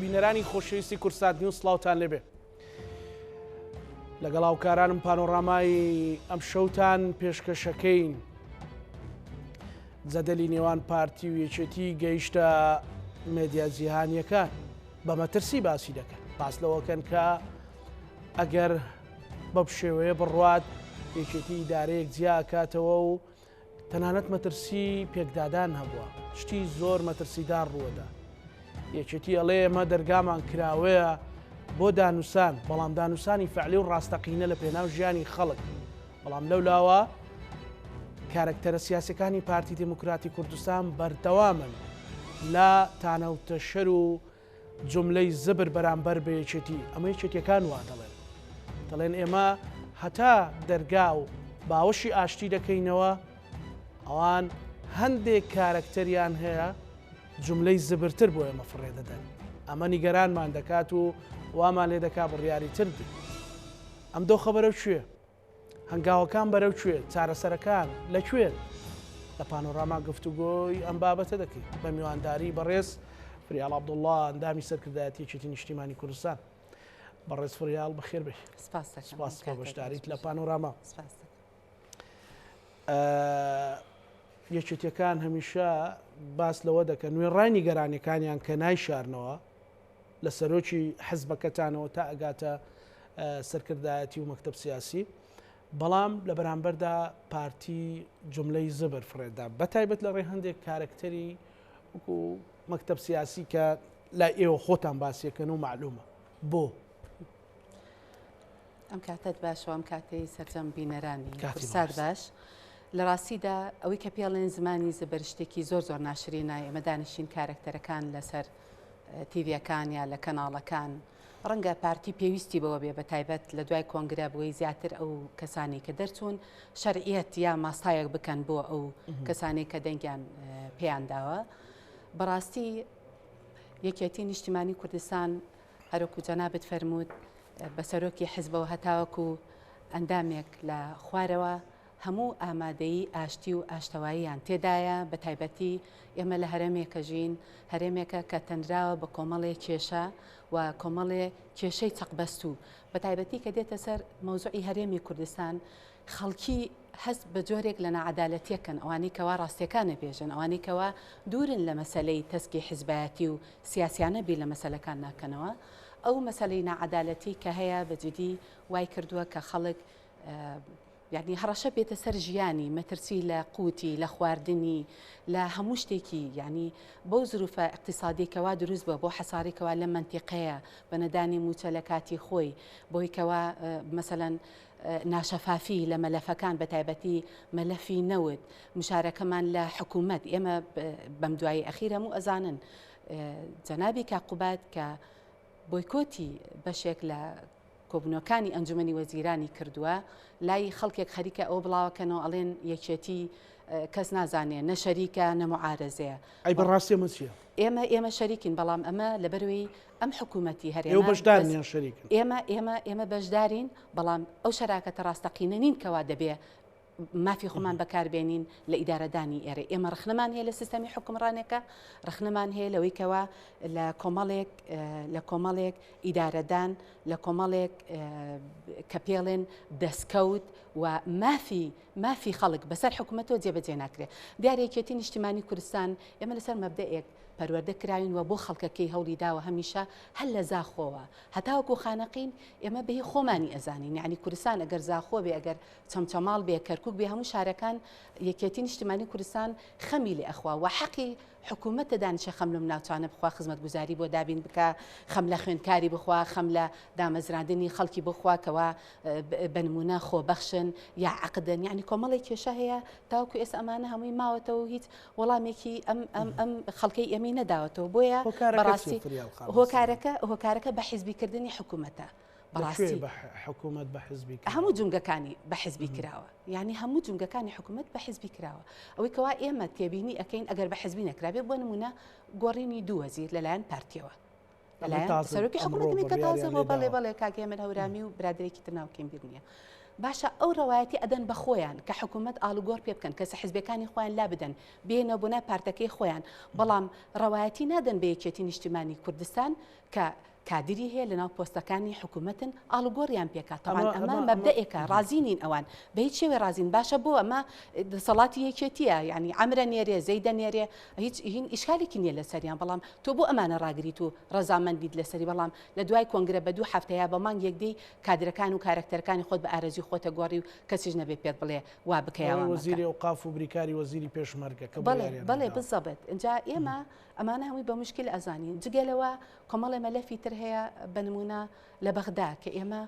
بینەرانی خۆشەویستی کوردسات نیوز سڵاوتان لێبێ. لەگەڵ هاوکارانم پانۆڕامای ئەم شەوتان پێشکەشەکەین. جەدەلی نێوان پارتی و یەکێتی گەیشتە مێدیا جیهانیەکان بە مەترسی باسی دەکەن باس لەوەکەن کە ئەگەر بەم شێوەیە بڕوات یەکێتی ئیدارەیەک جیاکاتەوە و تەنانەت مەترسی پێکدادان هەبووە، شتی زۆر مەترسیدار ڕووەدا. یەکێتی ئەڵێ ئێمە دەرگامان کراوەیە بۆ دانوسان، بەڵام دانوسانی فەعلی و ڕاستەقینە لە پێناو ژیانی خەڵک. بەڵام لەولاوە کارەکتەرە سیاسیەکانی پارتی دێموکراتی کوردستان بەردەوامن لە تانە و تەشەر و جوملەی زبر بەرامبەر بە یەکێتی، ئەمە یەکێتیەکان وا دەڵێن، دەڵێن ئێمە هەتا دەرگا و باوەشی ئاشتی دەکەینەوە، ئەوان هەندێک کارەکتەریان هەیە جوملەی زبرتر بۆ ئێمە فڕێ دەدەن، ئەمە نیگەرانمان دەکات و وامان لێ دەکات بڕیاری تر بدەین. ئەم دۆخە بەرەو کوێ؟ هەنگاوەکان بەرەو کوێ؟ چارەسەرەکان لە کوێن؟ لە پانۆراما گفتوگۆی ئەم بابەتە دەکەین بە میوانداری بەڕێز فریاڵ عەبدوڵڵا ئەندامی سەرکردایەتی یەکێتی نیشتیمانی کوردستان. بەڕێز فریاڵ بەخێر بێی. سپاس دەکەم. سپاس بۆ بەشداریت لە پانۆراما. سپاس دەکەم. یەکێتیەکان هەمیشە باس لەوە دەکەن وێڕای نیگەرانیەکانیان کە نایشارنەوە لە سەرۆکی حزبەکەتانەوە تا ئەگاتە سەرکردایەتی و مەکتەب سیاسی، بەڵام لە بەرامبەردا پارتی جوملەی زبر فڕێدا بە تایبەت لە ڕێ هەندێک کارەکتەری وەکو مەکتەب سیاسی کە لای ئێوە خۆتان باسیەکەن و مەعلومە بۆ؟ ئەم کاتەت باش و ئەم کاتەی سەرجەم بینەرانی کوردسات باش. لە ڕاستیدا ئەوەی کە پێڵێن زمانی زبر شتێکی زۆر زۆر ناشرینە ئێمە دانیشین کارەکتەرەکان لەسەر تیڤیەکان یا لە کەناڵەکان، ڕەنگە پارتی پێویستی بەوە بێ بە تایبەت لە دوای کۆنگرە بۆی زیاتر ئەو کەسانی کە دەرچوون شەرعیەت یا ماستایەک بکەن بۆ ئەو کەسانی کە دەنگیان پێیان داوە. بەڕاستی یەکێتی نیشتیمانی کوردستان هەروەکو جەنابت فەرمووت بە سەرۆکی حزبەوە هەتاوەکو ئەندامێک لە خوارەوە هەموو ئامادەیی ئاشتی و ئاشتەواییان تێدایە، بەتایبەتی ئێمە لە هەرێمێکە ژین، هەرێمێکە کە تەنراوە بە کۆمەڵێ کێشە و کۆمەڵێ کێشەی چەقبەستوو، بەتایبەتی کە دێتە سەر مەوزوعی هەرێمی کوردستان، خەڵکی هەست بە جۆرێک لە ناعەدالەتیەکەن، ئەوانەی کەوا ڕاستیەکان ئەبێژن، ئەوانەی کەوا دوورن لە مەسەلەی تەسکی حیزبایەتی و سیاسیانە بیر لە مەسەلەکان ناکەنەوە، ئەو مەسەلەی ناعەدالەتی کە هەیە بە جدی وای کردووە کە خەڵک یانی هەڕەشە بێتە سەر ژیانی، مەترسی لە قوتی، لە خواردنی، لە هەموو شتێکی، یانی بەو زروفە ئیقتیسادیەی کەوا دروست بووە، بەو حەسارەی کەوا لەم مەنتیقەیە، بە نەدانی مووچە لە کاتی خۆی، بەوەی کەوا مەسەلەن ناشەفافی لە مەلەفەکان بە تایبەتی مەلەفی نەوت، مشارەکەمان لە حکوومەت، ئێمە بەم دوایی ئەخیر هەموو ئەزانن جەنابی کاک قوباد کە بۆیکۆتی بەشێک لە کۆبونەوەکانی ئەنجومەنی وەزیرانی کردووە، لای خەڵکێک خەریکە ئەوە بڵاوەکەنەوە ئەڵێن یەکێتی کەس نازانێ نە شەریکە نە معارەزەیە. ئەی بەڕاستی ئەمە چیە؟ ئێمە ئێمە شەریکین بەڵام ئەمە لەبەروی ئەم حکوومەتی هەرێمە ئێوە بەشدارن یان شەریکن؟ ئێمە ئێمە ئێمە بەشدارین بەڵام ئەو شەراکەتە ڕاستەقینە نین کەوا دەبێ مافی خۆمان بەکاربێنین لە ئیدارەدانی ئێرە. ئێمە ڕەخنەمان هەیە لە سیستەمی حوکمڕانێکە، ڕەخنەمان هەیە لەوەی کەوا لە کۆمەڵێک لە کۆمەڵێک ئیدارەدان، لە کۆمەڵێک کە پێڵێن دەستکەوت و مافی مافی خەڵک بەسەر حکوومەتەوە جێبەجێ ناکرێت. دیارە یەکێتی نیشتیمانی کوردستان ئێمە لەسەر مەبدەئێک پەروەردە کراوین و بۆ خەڵکەکەی هەوڵی داوە هەمیشە هەر لە زاخۆوە هەتاوەکو خانەقین ئێمە بە هی خۆمانی ئەزانین یانی کوردستان ئەگەر زاخۆ بێ ئەگەر چەمچەماڵ بێ کەرکوک بێ هەموو شارەکان یەکێتی نیشتمانی کوردستان خەمی لێ ئەخوا و حەقی حکوومەتە دانیشە خەم لەم ناوچانە بخوا خزمەتگوزاری بۆ دابین بکا خەم لە خوێندکاری بخوا خەم لە دامەزراندنی خەڵکی بخوا کەوا بە نمونە خۆبەخشن یا عەقدن یعنی کۆمەڵێک کێشە هەیە تاوەکو ئێستا ئەمانە هەمووی ماوەتەوە و هیچ وەڵامێکی ئەم ئەم ئەم خەڵکەی ئێمەی نەداوەتەوە بۆیە بەڕاستی هۆکارەکە هۆکارەکە بە حیزبیکردنی حکوومەتە بەڕاستی حکوومەت بە حزبی هەموو جونگەکانی بە حزبی کراوە یعنی هەموو جونگەکانی حکوومەت بە حزبی کراوە ئەوەی کەوا ئێمە تێبینی ئەەکەین ئەگەر بە حزبی نەکرابێ بۆ نمونە گۆڕینی دوو وەزیر لەلایەن پارتیەوە لەلایەن سەرۆکی حکوومەت کە تازە بۆ بەڵێ بەڵێ کاک هێمن هەورامی و برادێکی تر ناوکەیم بیر نییە. باشە ئەو ڕەوایەتی ئەدەن بە خۆیان کە حکوومەت ئاڵوگۆڕ پێ بکەن کەسە حزبەکانی خۆیان لا بدەن بێنەوە بۆ ناو پارتەکەی خۆیان بەڵام ڕەوایەتی نادەن بە یەکێتی نیشتیمانی کوردستان کە کادری هەیە لەناو پۆستەکانی حکوومەتن ئاڵوگۆڕیان پێکا تەبعەن ئەمە مەبدەئێکە ڕازی نین ئەوان بە هیچ شێوێ ڕازین باشە بۆ ئەمە دەسەڵاتی یەکێتیە یعنی عەمرە نێرێ زەیدە نێرێ هیچ هین ئیشکالێکی نییە لەسەریان بەڵام تۆ بۆ ئەمانە ڕاگریت و ڕەزامەندیت لەسەری بەڵام لە دوای کۆنگرە بە دوو هەفتە یا بە مانگ یەک دێی کادرەکان و کارەکتەرەکانی خۆت بە ئارەزوی خۆتە گۆڕی و کەسیش نەبێ پێت بڵێ وا بکە یا وا مەکە. وەزیری ئەوقاف و بریکاری وەزیری پێشمەرگە کە بەڵێ بڕیاریان بەڵێ داوە. بزەبت ئینجا ئێمە ئەمانە هەمووی بە موشکیل ئەزانین جگە لەوە کۆمەڵێ مەلەفی تر هەیە بە نمونە لە بەغدا کە ئێمە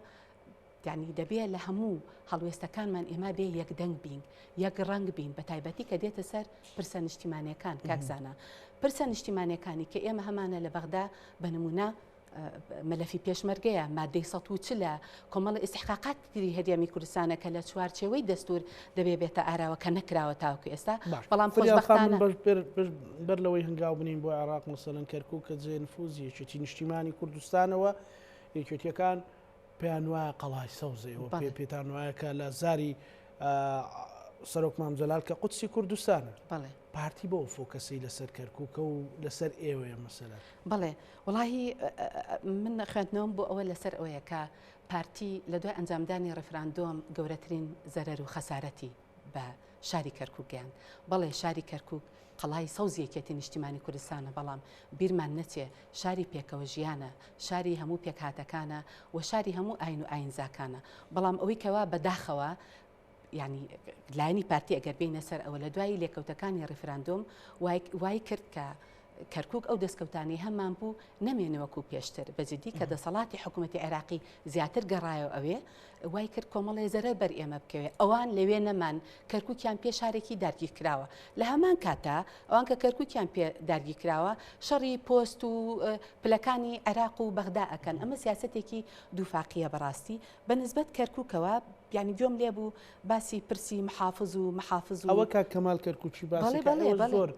یانی دەبێ لە هەموو هەڵوێستەکانمان ئێمە بێ یەک دەنگ بین یەک ڕەنگ بین بە تایبەتی کە دێتە سەر پرسە نیشتیمانیەکان کاک زانا پرسە نیشتیمانیەکانی کە ئێمە هەمانە لە بەغدا بە نمونە مەلەفی پێشمەرگەیە مادەی 140 لە کۆمەڵی ئیسحقاقات تری هەرێمی کوردستانە کە لە چوارچێوەی دەستور دەبێ بێتە ئاراوە کە نەکراوە تاوەکو ئێستا بەڵام خۆشبەختانە بەر لەوەی هەنگاو بنین بۆ عێراق مەسەلەن کەرکوک کە جێ نفوزی یەکێتی نیشتیمانی کوردستانەوە یەکێتیەکان پێیان وایە قەڵای سەوزە ئێوە پێ پێتان وایە کە لە زاری سەرۆک مام جەلال کە قودسی کوردستانە بەڵێ پارتی بۆ focus ی لەسەر کەرکووکە و لەسەر ئێوەیە مەسەلە بەڵێ وڵی من خوێندنەوەم بۆ ئەوە لەسەر ئەوەیە کە پارتی لە دوای ئەنجامدانی ڕفراندۆم گەورەترین زەرەر و خەسارەتی بە شاری کەرکوک گەیاند. بەڵێ شاری کەرکوک قەڵای سەوزی یەکێتی نیشتیمانی کوردستانە، بەڵام بیرمان نەچێ شاری پێکەوە ژیانە، شاری هەموو پێکهاتەکانە و شاری هەموو ئاین و ئاینزاکانە. بەڵام ئەوەی کەوا بە داخەوە یانی لایەنی پارتی ئەگەر بێینە سەر ئەوە لە دوای لێکەوتەکانی ڕیفراندۆم وای کرد کە کەرکوک ئەو دەستکەوتانەی هەمان بوو نەمێنێ وەکو پێشتر، بە جدی کە دەسەڵاتی حکومەتی عێراقی زیاتر گەڕایەوە ئەوێ وای کرد کۆمەڵێ زەرەر بەر ئێمە بکەوێ، ئەوان لەوێ نەمان، کەرکوکیان پێ شارێکی دارگیرکراوە، لە هەمان کاتدا ئەوان کە کەرکوکیان پێ دارگیرکراوە شەڕی پۆست و پلەکانی عێراق و بەغدا ئەکەن، ئەمە سیاسەتێکی دووفاقییە بەڕاستی بە نسبەت کەرکوکەوە، یانی گوێم لێ بوو باسی پرسی محافز و محافز و. ئەوە کاک کەمال کەرکوکی باسی بەڵێ کە بەڵێ ئێوە بەڵێ. زۆر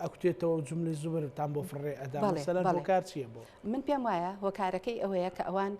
ئەکوتێتەوە و جوملەی زبرتان بۆ فڕێ ئەدا بەڵێ مەسەلەن بەڵێ. هۆکار چییە بۆ؟ من پێم وایە هۆکارەکەی ئەوەیە کە ئەوان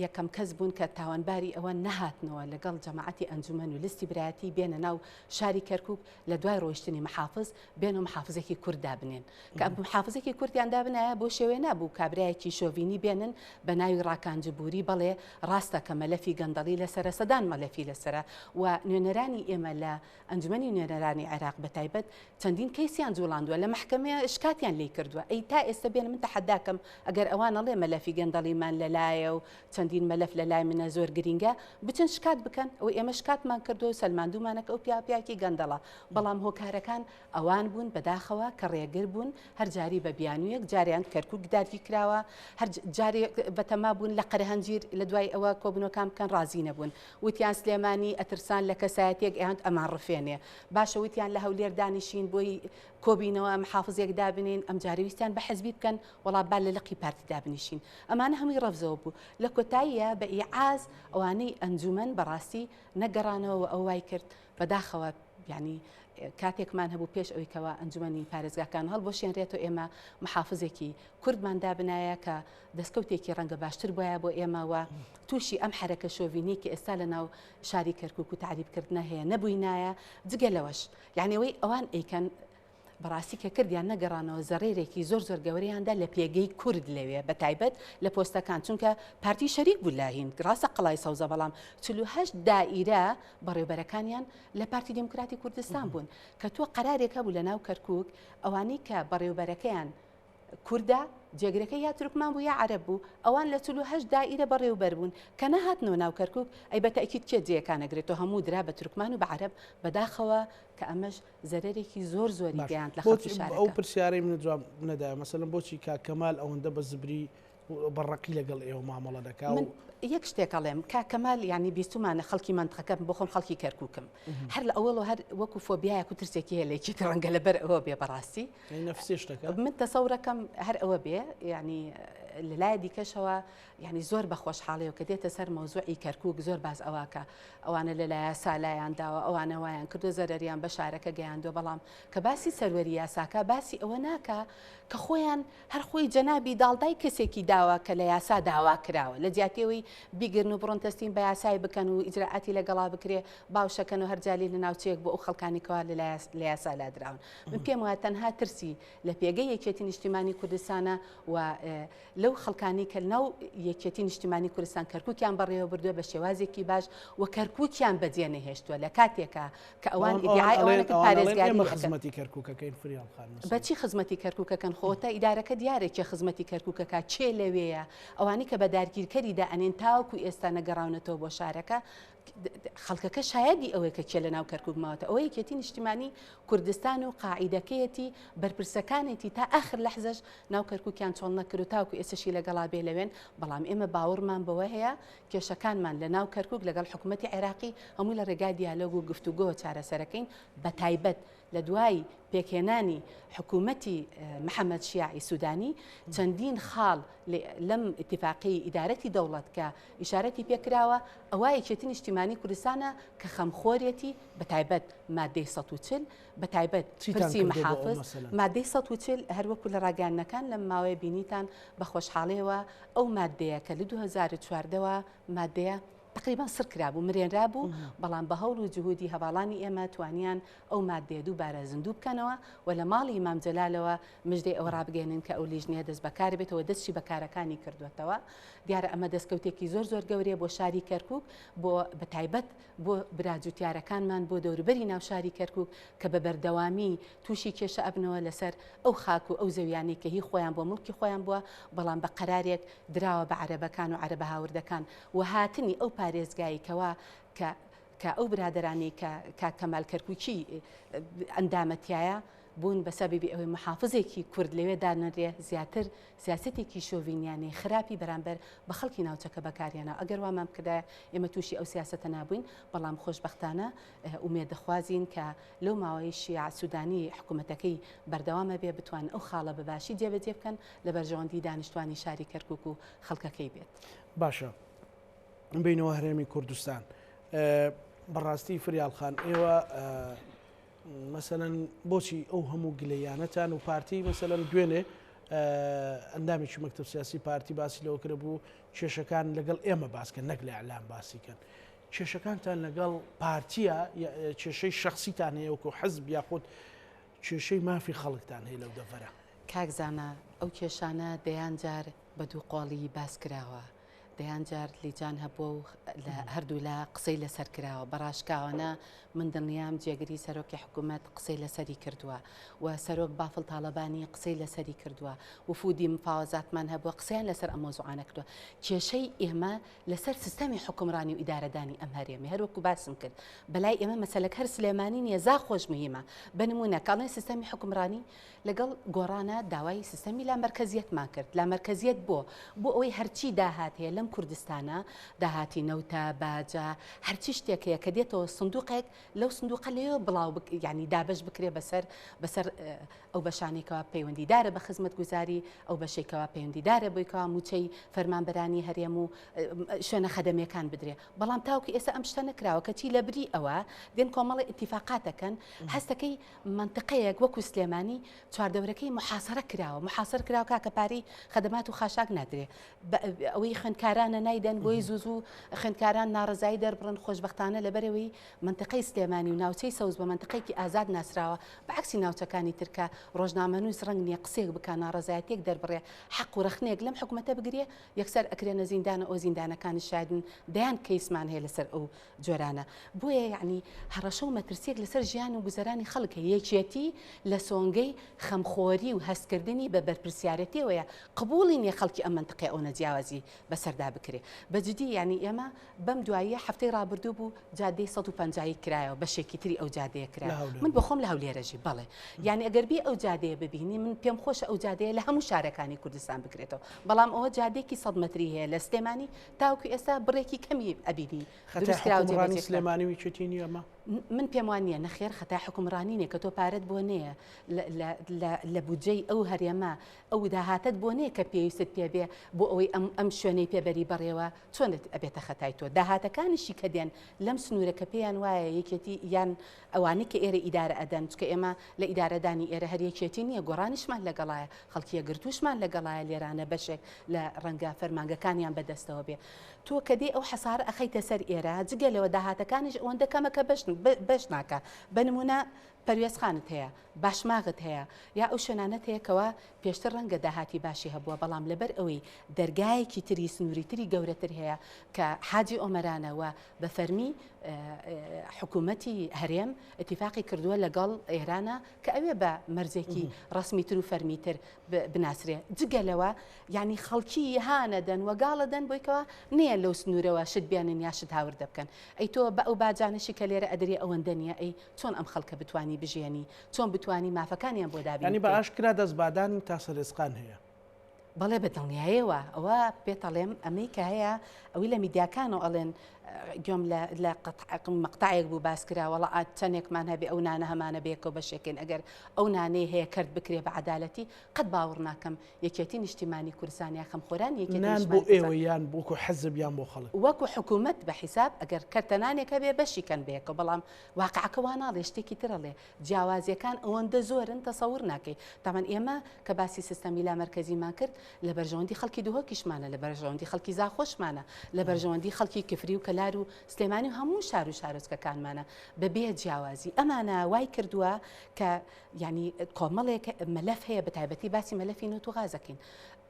یەکەم کەس بوون کە تاوانباری ئەوە نەهاتنەوە لەگەڵ جەماعەتی ئەنجومەن و لستی برایەتی بێنە ناو شاری کەرکوک لە دوای ڕۆیشتنی محافز بێن و محافزێکی کورد دابنێن کە محافزێکی کوردیان دابنایە بۆ شێوێ نابوو کابرایەکی شۆڤینی بێنن بە ناوی ڕاکان جبوری بەڵێ ڕاستە کە مەلەفی گەندەڵی لەسەرە سەدان مەلەفی لەسەرە و نوێنەرانی ئێمە لە ئەنجومەنی نوێنەرانی عێراق بەتایبەت چەندین کەیسیان جوڵاندوە لە مەحکەمەیە شکاتیان لێی کردوە ئەی تا ئێستە بێن من تەحەداکەم ئەگەر ئەوان ئەڵێ مەلەفی گەندەڵیمان لەلایە و چەندین مەلەف لەلای منە زۆر گرینگە بچن شکات بکەن ئەوەی ئێمە شکاتمان کردوە و سەلماندومانە کە ئەو پیاوە پیاوێکی گەندەڵە بەڵام هۆکارەکان ئەوان بوون بەداخەوە کە ڕێگر بوون هەر جاری بە بیانوویەک جاریان کەرکوک داگیر کراوە هەر جارێک بەتەما بوون لە قەرەهەنجیر لە دوای ئەوە کۆبنەوەکان بکەن ڕازی نەبوون وتیان سلێمانی ئەترسان لە کەسایەتیەک ئەیانت ئەمان ڕفێنێ باشە وتیان لە هەولێر دانیشین بۆی کۆبینەوە محافزێک دابنین ئەمجارە ویستیان بە حزبی بکەن وەڵا با لە لقی پارتی دابنیشین ئەمانە هەمووی ڕەفزەوە بوو لە کۆتاییە بە ئیعاز ئەوانەی ئەنجومەن بەڕاستی نەگەڕانەوە و ئەو وای کرد بەداخەوە یانی کاتێکمان هەبوو پێش ئەوی کەوا ئەنجومەنی پارێزگاکان هەڵبوەشێنرێتەوە ئێمە محافزێکی کوردمان دابنایە کە دەستکەوتێکی ڕەنگە باشتر بوایە بۆ ئێمە و تووشی ئەم حەرەکە شۆڤینیەی کە ئێستا لە ناو شاری کەرکوک و تەعریبکردنە هەیە نەبووینایە جگە لەوەش یانی ئەوەی ئەوان ئەیکەن بەڕاستی کە کردیان نەگەڕانەوە زەڕێرێکی زۆر زۆر گەورەیاندا لە پێگەی کورد لەوێ بە تایبەت لە پۆستەکان چونکە پارتی شەریک بوو لە هین ڕاستە قەڵای سەوزە بەڵام 48 دائیرە بەڕێوبەرەکانیان لە پارتی دیموکراتی کوردستان بوون کە تۆ قەرارێک هەبوو لە ناو کەرکک ئەوانەی کە بەڕێوبەرەکەیان کوردە، جێگرەکەی یا تورکمان بوو یا عەرەب بوو، ئەوان لە 48 دائیرە بەڕێوبەر بوون، کە نەهاتنەوە ناو کەرکوک، ئەی بە تەئکید کێ جێیەکان ئەگرێتەوە، هەموو درا بە تورکمان و بە عەرەب، بەداخەوە کە ئەمەش زەرەرێکی زۆر زۆری باش گەیاند لە بۆچی خەڵکی ئەو شارەکە. پرسیارەی منت جواب نەدایە مەسەلەن بۆچی کاک کەمال ئەوەندە بە زبری بە ڕەقی لەگەڵ ئێوە مامەڵە دەکا من و. یەک شتێک ئەڵێم کاک کەمال یانی بیستومانە خەڵکی مەنتقەکەم بۆ خۆم خەڵکی کەرکوکم هەر لە ئەوەڵەوە هەر وەکو فۆبیایەک و ترسێکی هەیە لە یەکێتی ڕەنگە لەبەر ئەوە بێ بەڕاستی یانی نەفسی شتەکە؟ من تەسەورەکەم هەر ئەوە بێ یانی. لە لای دیکەشەوە یانی زۆر بە خۆشحاڵیەوە کە دێتە سەر مەوزوعی کەرکوک زۆر باس ئەوە کە ئەوانە لە لایاسا لایان داوە ئەوانە وایان کردو زەرەریان بە شارەکە گەیاندوە بەڵام کە باسی سەروەری یاساکە باسی ئەوە ناکا کە خۆیان هەر خۆی جەنابی داڵدای کەسێکی داوە کە لە یاسا داوا کراوە لە جیاتی ئەوەی بیگرن و بڕۆن تەسلیم بە یاسای بکەن و ئیجرائاتی لەگەڵا بکرێ باوشەکەن و هەر جالی لە ناوچەیەک بۆ ئەو خەڵکانی کەوا لە یاسا لادراون من پێم وایە تەنها ترسی لە پێگەی یەکێتی نیشتیمانی کوردستانە و لەو خەڵکانەی کە لەناو یەکێتی نیشتیمانی کوردستان کەرکوکیان بەڕێوە بردووە بە شێوازێکی باش و کەرکوکیان بەجێ نەهێشتووە لە کاتێکا کە ئەوان ئیدعای ئەوانە کرد پارێزگاری ئێمە خزمەتی کەرکوکەکەین فریاڵ خان بەچی خزمەتی کەرکوکەکەن خۆ تا ئیدارەکە دیارە کێ خزمەتی کەرکوکەکە کێ لەوێیە ئەوانەی کە بە دارگیرکەری دائەنێن تاوەکو ئێستا نەگەڕاونەتەوە بۆ شارەکە خەڵکەکە شایەدی ئەوەیە کە کێ لەناو کەرکوک ماوەتە ئەوە یەکێتی نیشتیمانی کوردستان و قاعیدەکەیەتی بەرپرسەکانێتی تا ئاخر لەحزەش ناو کەرکوکیان چۆڵ نەکرد و تاوەکو ئێستەشی لەگەڵا بێ لەوێن بەڵام ئێمە باوەڕمان بەوە هەیە کێشەکانمان لە ناو کەرکوک لەگەڵ حکوومەتی عێراقی هەمووی لە ڕێگای دیالۆگ و گفتوگۆوە چارەسەرەکەین بەتایبەت لە دوای پێکهێنانی حکوومەتی محەمەد شیاعی سوودانی چەندین خاڵ لەم ئیتیفاقی ئیدارەتی دەوڵەت کە ئیشارەتی پێکراوە ئەوە یەکێتی نیشتیمانی کوردستانە کە خەمخۆرێتی بەتایبەت مادەی 140 بەتایبەت پرسی محافز مادەی 140 هەروەکو لە ڕاگەیاندنەکان لەم ماوەیە بینیتان بە خۆشحاڵیەوە ئەو مادەیە کە لە 2014ەوە مادەیە تقریبا سڕ کرابوو مرێنرابوو بەڵام بە هەوڵ و جهودی هەواڵانی ئێمە توانیان ئەو مادەیە دووبارە زیندوو بکەنەوە و لە ماڵی مام جەلالەوە مژدەی ئەوە ڕابگەیەنن کە ئەو لیژنەیە دەست بەکار بێتەوە دەستی بە کارەکانی کردووەتەوە. دیارە ئەمە دەستکەوتێکی زۆر زۆر گەورەیە بۆ شاری کەرکووک، بۆ بە تایبەت بۆ برا جوتیارەکانمان بۆ دەوروبەری ناو شاری کەرکووک کە بە بەردەوامی تووشی کێشە ئەبنەوە لەسەر ئەو خاک و ئەو زەویانەی کە هی خۆیان بووە موڵکی خۆیان بووە بەڵام بە قەرارێک دراوە بە عەرەبەکان و عەرەبە هاوردەکان و هاتنی ئەو پارێزگای کەوا کە کە ئەو برادەرانەی کە کاک کەمال کەرکوکی ئەندامە تیایا بوون بە سەبەبی ئەوەی محافزێکی کورد لەوێ دانرێ زیاتر سیاسەتێکی شۆڤینیانەی خراپی بەرامبەر بە خەڵکی ناوچەکە بەکارهێنا ئەگەر وامان بکردایە ئێمە تووشی ئەو سیاسەتە نابووین بەڵام خۆشبەختانە ئومێد دەخوازین کە لەو ماوەی شیاع سودانی حکوومەتەکەی بەردەوامە بێ بتوان ئەو خاڵە بە باشی جێبەجێ بکەن لە بەرژەوەندی دانیشتوانی شاری کەرکوک و خەڵکەکەی بێت. باشە بینەوە هەرێمی کوردستان بەڕاستی فریال خان ئێوە مەسەلەن بۆچی ئەو هەموو گلەیانەتان و پارتی مەسەلەن دوێنێ ئەندامێکی مەکتب سیاسی پارتی باسی لەوە کرد بوو کێشەکان لەگەڵ ئێمە باسکەن نەک لە ئەلام باسیکەن کێشەکانتان لەگەڵ پارتیە کێشەی شخصیتان هەیە وەکو حزب یاخود کێشەی مافی خەڵکتان هەیە لەو دەڤەرە کاک زانا ئەو کێشانە دەیان جار بە دوو قۆڵی باس کراوە دەیان جار لیجان هەبووە و لە هەردوولا قسەی لەسەر کراوە، بە ڕاشکاوانە من دڵنیام جێگری سەرۆکی حکوومەت قسەی لەسەری کردووە و سەرۆک بافڵ تاڵەبانی قسەی لەسەری کردووە، وفوودی مفاوەزاتمان هەبووە قسەیان لەسەر ئەم مەوزوعانە کردووە. کێشەی ئێمە لەسەر سیستەمی حوکمڕانی و ئیدارەدانی ئەم هەرێمەیە، هەر وەکوو باسم کرد بەلای ئێمە مەسەلەکە هەر سلێمانی نییە، زاخۆش مهیمە. بە نموونە کە ئەڵێن سیستەمی حوکمڕانی، لەگەڵ گۆڕانا داوای سیستەمی لامەرکەزیەتمان کرد. لامەرکەزیەت بۆ؟ بۆ ئەوەی هەرچی داهات هەیە لەم کوردستانە، داهاتی نەوتە، باجە، هەرچی شتێک هەیە کە دێتەوە سندوقێک، لەو سندوقە لەوێوە بڵاو یانی دابەش بکرێ بەسەر بەسەر ئەو بەشانەی کەوا پەیوەندیدارە بە خزمەتگوزاری، ئەو بەشەی کەوا پەیوەندیدارە بۆی کەوا مووچەی فەرمانبەرانی هەرێم و شوێنە خەدەمیەکان بدرێ. بەڵام تاوەکو ئێستا ئەم شتە نەکراوە، کەچی لەبری ئەوە دێن کۆمەڵێ ئیتیفاقات دەکەن، هەستەکەی مەنتقەیەک وەکو سلێمانی چواردەورەکەی محاسرە کراوە محاسر کراوە کاکە پارەی خەدەمات و خاشاک نادرێ ئەوەی خوێندکارانە نایدەن بۆی زوو زوو خوێندکاران ناڕەزایی دەربڕن خۆشبەختانە لەبەرەوەی منتقەی سلێمانی و ناوچەی سەوز بە منتقەیەکی ئازاد ناسراوە بە عەکسی ناوچەکانی ترکە ڕۆژنامەنووس ڕەنگ نییە قسەیەک بکا ناڕەزایەتیەک دەربڕێ حەق و ڕەخنەیەک لەم حکومەتە بگرێ یەکسەر ئەکرێنە زیندانە ئەو زیندانەکانی شایدن دەیان کەیسمان هەیە لەسەر ئەو جۆرانە بۆیە یەعنی هەڕەشە و مەترسیەک لەسەر ژیان و گوزەرانی خەڵک هەیە یەکێتی لە سۆنگەی خەمخۆری و هەستکردنی بە بەرپرسیارەتیەوەیە قبوڵی نیە خەڵکی ئەم مەنتقەیە ئەونە جیاوازی بەسەردا بکرێ بە جدی یەعنی ئێمە بەم دواییە هەفتەی ڕابردوو بوو جادەی 150 ی کرایەوە بەشێکی تری ئەو جادەیە کرایەوە من بۆ خۆم لە هەولێرەژی بەڵێ یعنی ئەگەر بێ ئەو جادەیە ببینی من پێم خۆشە ئەو جادەیە لە هەموو شارەکانی کوردستان بکرێتەوە بەڵام ئەوە جادێکی 100 مەتری هەیە لە سلێمانی تاوەکو ئێستا بڕێکی کەمی ئەبینی خەتای دروستکراوە حوکمڕانی جێبەجێ کرا. سلێمانی و یەکێتی نییە ئەمە؟ من پێم وا نییە نەخێر خەتای حوکمڕانی نییە کە تۆ پارەت بۆ نەیە لە بودجەی ئەو هەرێمە ئەو داهاتەت بۆ نەیە کە پێویستت پێ بێ بۆ ئەوەی ئەم ئەم شوێنەی پێ بەری بەڕێوە چۆن ئەبێتە خەتای تۆ داهاتەکانیشی کە دێن لەم سنوورە کە پێیان وایە یەکێتی یان ئەوانەی کە ئێرە ئیدارە ئەدەن چکە ئێمە لە ئیدارەدانی ئێرە هەر یەکێتی نییە گۆڕانیشمان لەگەڵایە خەڵکی یەکگرتووشمان لەگەڵایە لێرانە بەشێک لە ڕەنگە فەرمانگەکانیان بەدەستەوە بێ تۆ کە دێی ئەو حەسارە ئەخەیتە سەر ئێرە جگە لەوە داهاتەکانیش ئەوەندە کەمە کە بەش بەش ناکا بە نمونە پەروێزخانت هەیە باشماغت هەیە یا ئەو شوێنانەت هەیە کەوا پێشتر ڕەنگە داهاتی باشی هەبووە بەڵام لەبەر ئەوەی دەرگایەکی تری سنووری تری گەورەتر هەیە کە حاجی ئۆمەرانە و بە فەرمی حکوومەتی هەرێم ئیتیفاقی کردووە لەگەڵ ئێرانە کە ئەوێ بە مەرجێکی ڕەسمیتر و فەرمیتر بناسرێ جگە لەوە یانی خەڵکی هانەدەن و گاڵەدەن بۆی کەوا نەیەن لەو سنوورەوە شت بێنن یا شت هاوردە بکەن ئەی تۆ بە ئەو باجانەشی کە لێرە ئەدرێ ئەوەندە نییە ئەی چۆن ئەم خەڵکە بتوانی بژیێنی چۆن بتوانی مافەکانیان بۆ دابین یانی بە بکەی؟ ئاشکرا دەست بادانی تا سەرێزقان هەیە. بەڵێ بە دڵنیایەوە ئەوە پێتەڵێم ئەمەی کە هەیە ئەوی لە میدیاکانەوە ئەڵێن گوێم لە لە مەقتەعێک بوو باس کرا وەڵا چەندێکمان هەبێ ئەو نانە هەمانە بەیەکەوە بەشێکین ئەگەر ئەو نانەی هەیە کەرت بکرێ بە عەدالەتی قەت باوەڕ ناکەم یەکێتی نیشتیمانی کوردستان یا خەمخۆرانی یەکێتی نان بۆ نیشتمانی کوردستان ئێوە یان وەکو حزب یان بۆ خەڵک؟ وەکو حکوومەت بە حیساب ئەگەر کەرتە نانێک هەبێ بەشی کەن بەیەکەوە بەڵام واقعەکە وا ناڵێ شتێکی تر ئەڵێ جیاوازیەکان ئەوەندە زۆرن تەسەور ناکەی تەبعەن ئێمە کە باسی سیستەمی لامەرکەزیمان کرد لە بەرژەوەندی خەڵکی دهۆکیشمانە لە بەرژەوەندی خەڵکی زاخۆشمانە لە بەرژەوەندی خەڵکی کفری و کەلار و سلێمانی و هەموو شار و شارۆچکەکانمانە بە بێ جیاوازی ئەمانە وای کردووە کە یعنی کۆمەڵێک مەلەف هەیە بە تایبەتی باسی مەلەفی نەوت و غازەکەین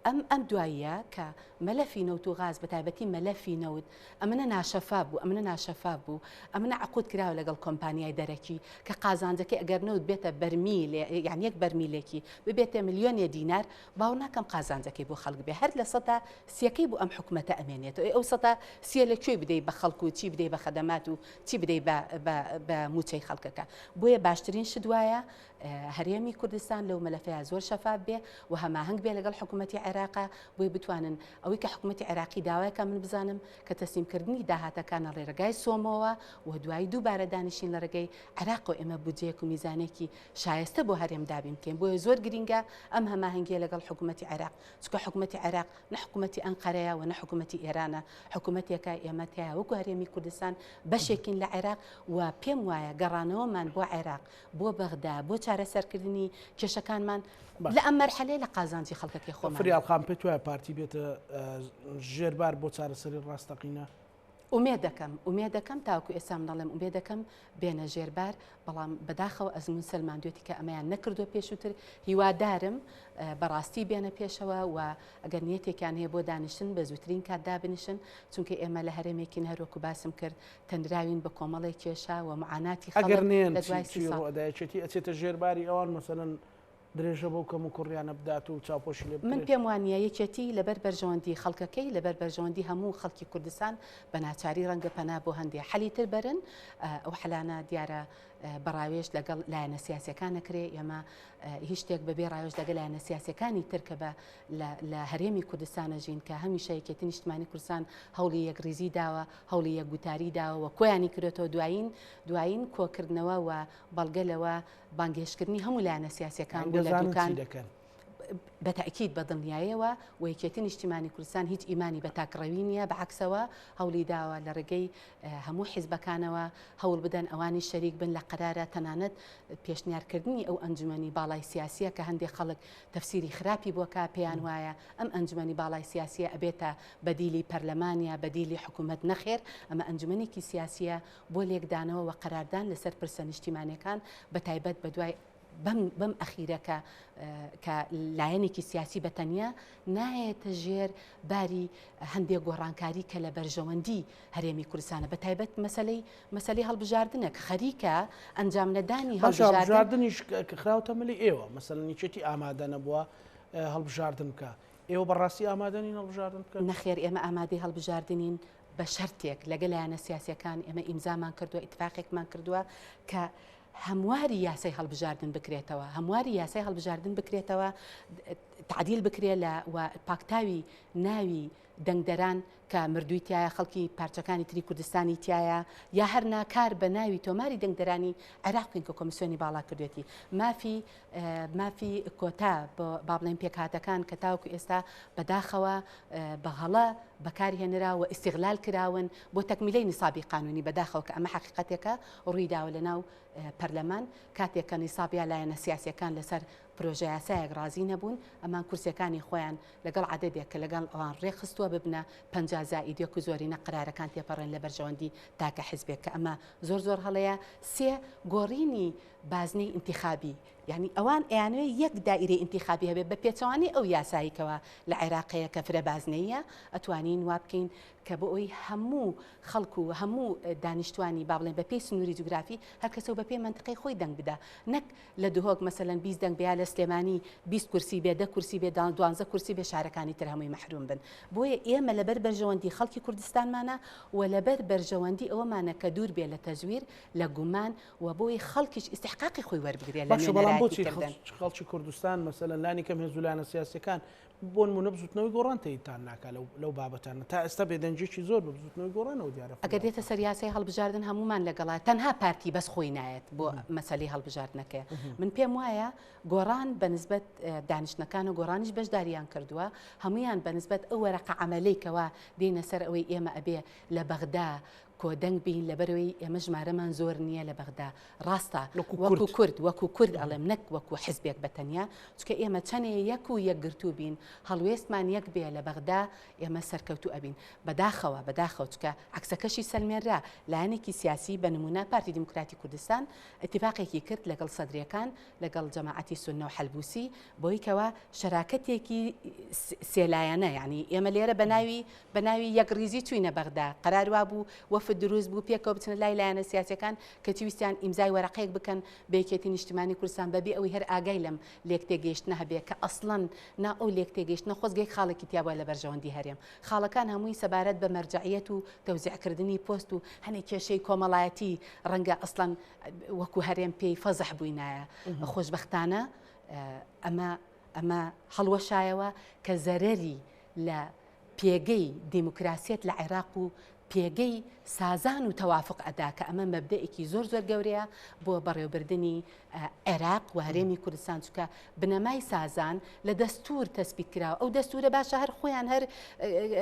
ئەم ئەم دواییە کە مەلەفی نەوت و غاز بە تایبەتی مەلەفی نەوت ئەمنە ناشەفاف بوو ئەمنە ناشەفاف بوو ئەمنە عقود کراوە لەگەڵ کۆمپانیای دەرەکی کە قازانجەکەی ئەگەر نەوت بێتە بەرمیل یان یەک بەرمیلێکی ببێتە ملیۆنێ دینار باوەڕ ناکەم قازانجەکەی بۆ خەڵک بێ هەر لە سەتا سیەکەی بۆ ئەم حکومەتە ئەمێنێتەوە ئەی ئەو سەتا سیە لە کوێی بدەی بە خەڵک و چی بدەی بە خەدەمات و چی بدەی بە بە بە موچەی خەڵکەکە بۆیە باشترین شت وایە هەرێمی کوردستان لەو مەلەفەیا زۆر شەفاف بێ و هەماهەنگ بێ لەگەڵ حکوومەتی عێراقا بۆی بتوانن ئەوەی کە حکوومەتی عێراقی داوایکا من بزانم کە تەسلیمکردنی داهاتەکانە ڕێگای سۆمۆوە و دوایی دووبارە دانیشین لە ڕێگەی عێراقەوە ئێمە بودجەیەک و میزانێکی شایستە بۆ هەرێم دابین بکەین بۆیە زۆر گرینگە ئەم هەماهەنگیە لەگەڵ حکوومەتی عێراق چونکە حکوومەتی عێراق نە حکوومەتی ئەنقەرەیە و نە حکوومەتی ئێرانە حکوومەتێکە ئێمە تیا وەکو هەرێمی کوردستان بەشێکین لە عێراق و پێم وایە گەڕانەوەمان بۆ عێراق بۆ بەغدا بۆ چارەسەرکردنی کێشەکانمان لە ئەم مەرحەلەیە لە قازانجی خەڵکەکەی خۆمانە. فریاڵ خان پێت وایە پارتی بێتە ژێر بار بۆ چارەسەری ڕاستەقینە؟ ئومێد دەکەم، ئومێد دەکەم تاوەکو ئێستا من دەڵێم ئومێد دەکەم بێنە ژێر بار، بەڵام بەداخەوە ئەزموون سەلماندوێتی کە ئەمەیان نەکردووە پێشووتر، هیوادارم بەڕاستی بێنە پێشەوە و ئەگەر نیەتێکیان هەیە بۆ دانیشتن بە زووترین کات دابنیشن، چونکە ئێمە لە هەرێمێکین هەروەکو باسم کرد تەنراوین بە کۆمەڵێک کێشە و معاناتی خەڵک ئەگەر نەیەن لە دوای چی 30 ساڵ. ڕوئەدا یەکێتی ئەچێتە ژێر باری ئەوان مەسەلەن درێژە بەو کەم و کوڕیانە بدات و چاوپۆشی لێ من بکرێت؟ پێم وانیە یەکێتی لەبەر بەرژەوەندی خەڵکەکەی لەبەر بەرژەوەندی هەموو خەڵکی کوردستان بە ناچاری ڕەنگە پەنا بۆ هەندێ حەلی تر بەرن ئەو حەلانە دیارە بە ڕاوێژ لەگەڵ لایەنە سیاسیەکان ئەکرێ ئێمە هیچ شتێک بەبێ ڕاوێژ لەگەڵ لایەنە سیاسیەکانی تر کە بە لە هەرێمی کوردستان ئەژین کە هەمیشە یەکێتی نیشتمانی کوردستان هەوڵی یەکڕیزی داوە هەوڵی یەک گوتاری داوە و کۆیانی کردۆتەوە دوایین دوایین کۆکردنەوە و بەڵگە لەوە بانگهێشتکردنی هەموو لایەنە سیاسیەکان بوو لە دەزانن دوکان چی دەکەن. بە تەئکید بە دڵنیایەوە و یەکێتی نیشتیمانی کوردستان هیچ ئیمانی بە تاکڕەوی نییە بە عەکسەوە هەوڵی داوە لە ڕێگەی هەموو حیزبەکانەوە هەوڵ بدەن ئەوانیش شەریک بن لە قەرارە تەنانەت پێشنیارکردنی ئەو ئەنجومەنی باڵای سیاسیە کە هەندێک خەڵک تەفسیری خراپی بۆ کا پێیان وایە ئەم ئەنجومەنی باڵای سیاسیە ئەبێتە بەدیلی پەرلەمان یا بەدیلی حکومەت نەخێر ئەمە ئەنجومەنێکی سیاسیە بۆ لێکدانەوە و قەراردان لەسەر پرسە نیشتیمانیەکان بەتایبەت بەدوای بەم بەم ئەخیرە کە کە لایەنێکی سیاسی بە تەنیا نایەتە ژێر باری هەندێک گۆڕانکاری کە لە بەرژەوەندی هەرێمی کوردستانە بە تایبەت مەسەلەی مەسەلەی هەڵبژاردنە کە خەریکە ئەنجام نەدانی باشە هەڵبژاردن هەڵبژاردنیش کە خراوەتە ملی ئێوە مەسەلەن یەکێتی ئامادە نەبووە هەڵبژاردن بکا ئێوە بەڕاستی ئامادە نین هەڵبژاردن بکەن؟ نەخێر ئێمە ئامادەی هەڵبژاردنین بە شەرتێک لەگەل لایەنە سیاسیەکان ئێمە ئیمزامان کردووە ئیتفاقێکمان کردووە کە هەمواری یاسای هەڵبژاردن بکرێتەوە هەمواری یاسای هەڵبژاردن بکرێتەوە تعدیل بکرێت لە و پاکتاوی ناوی دەنگدەران کە مردووی تیایە، خەڵکی پارچەکانی تری کوردستانی تیایە، یا هەر نا کار بە ناوی تۆماری دەنگدەرانی عێراق بکەین کە کۆمیسیۆنی باڵا کردوێتی. مافی مافی کۆتا بۆ با بڵێین پێکهاتەکان کە تاوەکو ئێستا بەداخەوە بە هەڵە بەکار هێنرا و ئیستیغلال کراون بۆ تەکمیلەی نیسابی قانونی بەداخەوە کە ئەمە حەقیقەتێکە ڕوویداوە لەناو پەرلەمان کاتێک کە نیساب یا لایەنە سیاسیەکان لەسەر پرۆژەیاسایەک ڕازی نەبوون ئەمان کورسیەکانی خۆیان لەگەڵ عەدەدێک کە لەگەڵ ئەوان ڕێکخستووە ببنە 50 زائید یەک و زۆرینە قەرارەکان تێپەڕێن لە بەرژەوەندی تاکە حزبێک کە ئەمە زۆر زۆر هەڵەیە سێ گۆڕینی بازنەی ئینتیخابی یانی ئەوان ئەیانەوێ یەک دائیرەی ئینتیخابی هەبێ بە پێچەوانەی ئەو یاسایی کەوا لە عێراق هەیە کە فرە بازنەییە ئەتوانین وا بکەین کە بۆ ئەوی هەموو خەڵک و هەموو دانیشتوانی با بڵێن بە پێی سنووری جوگرافی هەر کەسەو بە پێی مەنتقەی خۆی دەنگ بدا نەک لە دهۆک مەسەلەن 20 دەنگ بێ یا لە سلێمانی 20 کورسی بێ دە کورسی بێ دوانزە کورسی بێ شارەکانی تر هەمووی مەحروم بن بۆیە ئێمە لەبەر بەرژەوەندی خەڵکی کوردستانمانە و لەبەر بەرژەوەندی ئەوەمانە کە دوور بێ لە تەزویر لە گومان و بۆی خەڵکیش ئیستحقاقی خۆی وەربگرێ لە باشە بەڵام نوێنەرایەتی بۆچی کردن. خەڵکی کوردستان مەسەلەن لانی کەم هێز و لایەنە سیاسیەکان بۆ نمونە بزوتنەوەی گۆڕان تەیدتان ناکا لەو بابەتانە تا ئێستا بێدەنگیەکی زۆر بە بزوتنەوەی گۆڕانەوە دیارە ئەگەر فریاد دێتە خان. سەر یاسای هەڵبژاردن هەموومان لەگەڵا تەنها پارتی بەس خۆی نایەت بۆ مەسەلەی هەڵبژاردنەکەیە من پێم وایە گۆڕان بە نسبەت دانیشتنەکان و گۆڕانیش بەشداریان کردووە هەموویان بە نسبەت ئەو وەرەقە عەمەلەی کەوا دێنە سەر ئەوەی ئێمە ئەبێ لە بەغدا کۆدەنگ بین لەبەرئەوەی ئێمە ژمارەمان زۆر نییە لە بەغدا ڕاستە وەکو کورد وەکو کورد ئەڵێم نەک وەکو حزبێک بە تەنیا چونکە ئێمە چەنێ یەک و یەکگرتوو بین هەڵوێستمان یەک بێ لە بەغدا ئێمە سەرکەوتوو ئەبین بەداخەوە بەداخەوە چونکە عەکسەکەشی سەلمێنرا لایەنێکی سیاسی بە نمونە پارتی دیموکراتی کوردستان ئیتیفاقێکی کرد لەگەڵ سەدرێکان لەگەڵ جەماعەتی سوننە و حەلبوسی بۆی کەوا شەراکەتێکی سێلایەنە یعنی ئێمە لێرە بە ناوی بە ناوی یەکڕیزی چووینە بەغدا، قەرار وابوو وەفد دروست بوو پێکەوە بچنە لای لایەنە سیاسیەکان کەچی ویستیان ئیمزای وەرەقەیەک بکەن بە یەکێتی نیشتیمانی کوردستان بەبێ ئەوەی هەر ئاگای لەم لێکتێگەیشتنە هەبێ کە ئەسڵەن نا ئەو لێکتێگەیشتنە خۆزگە یەک خاڵێکی تیابوایە لە بەرژەوەندی هەرێم خاڵەکان هەمووی سەبارەت بە مەرجەعیەت و تەوزیعکردنی پۆست و هەنێ کێشەی کۆمەڵایەتی ڕەنگە ئەسڵەن وەکو هەرێم پێی فەزح بووینایە خۆشبەختانە ئەمە ئەمە هەڵوەشایەوە کە زەرەری لە پێگەی دیموکراسیەت لە عێراق و پێگەی سازان و تەوافق ئەدا کە ئەمە مەبدەئێکی زۆر زۆر گەورەیە بۆ بەڕێوەبردنی عێراق و هەرێمی کوردستان چونکە بنەمای سازان لە دەستور تەسبیت کراوە ئەو دەستورە باشە هەر خۆیان هەر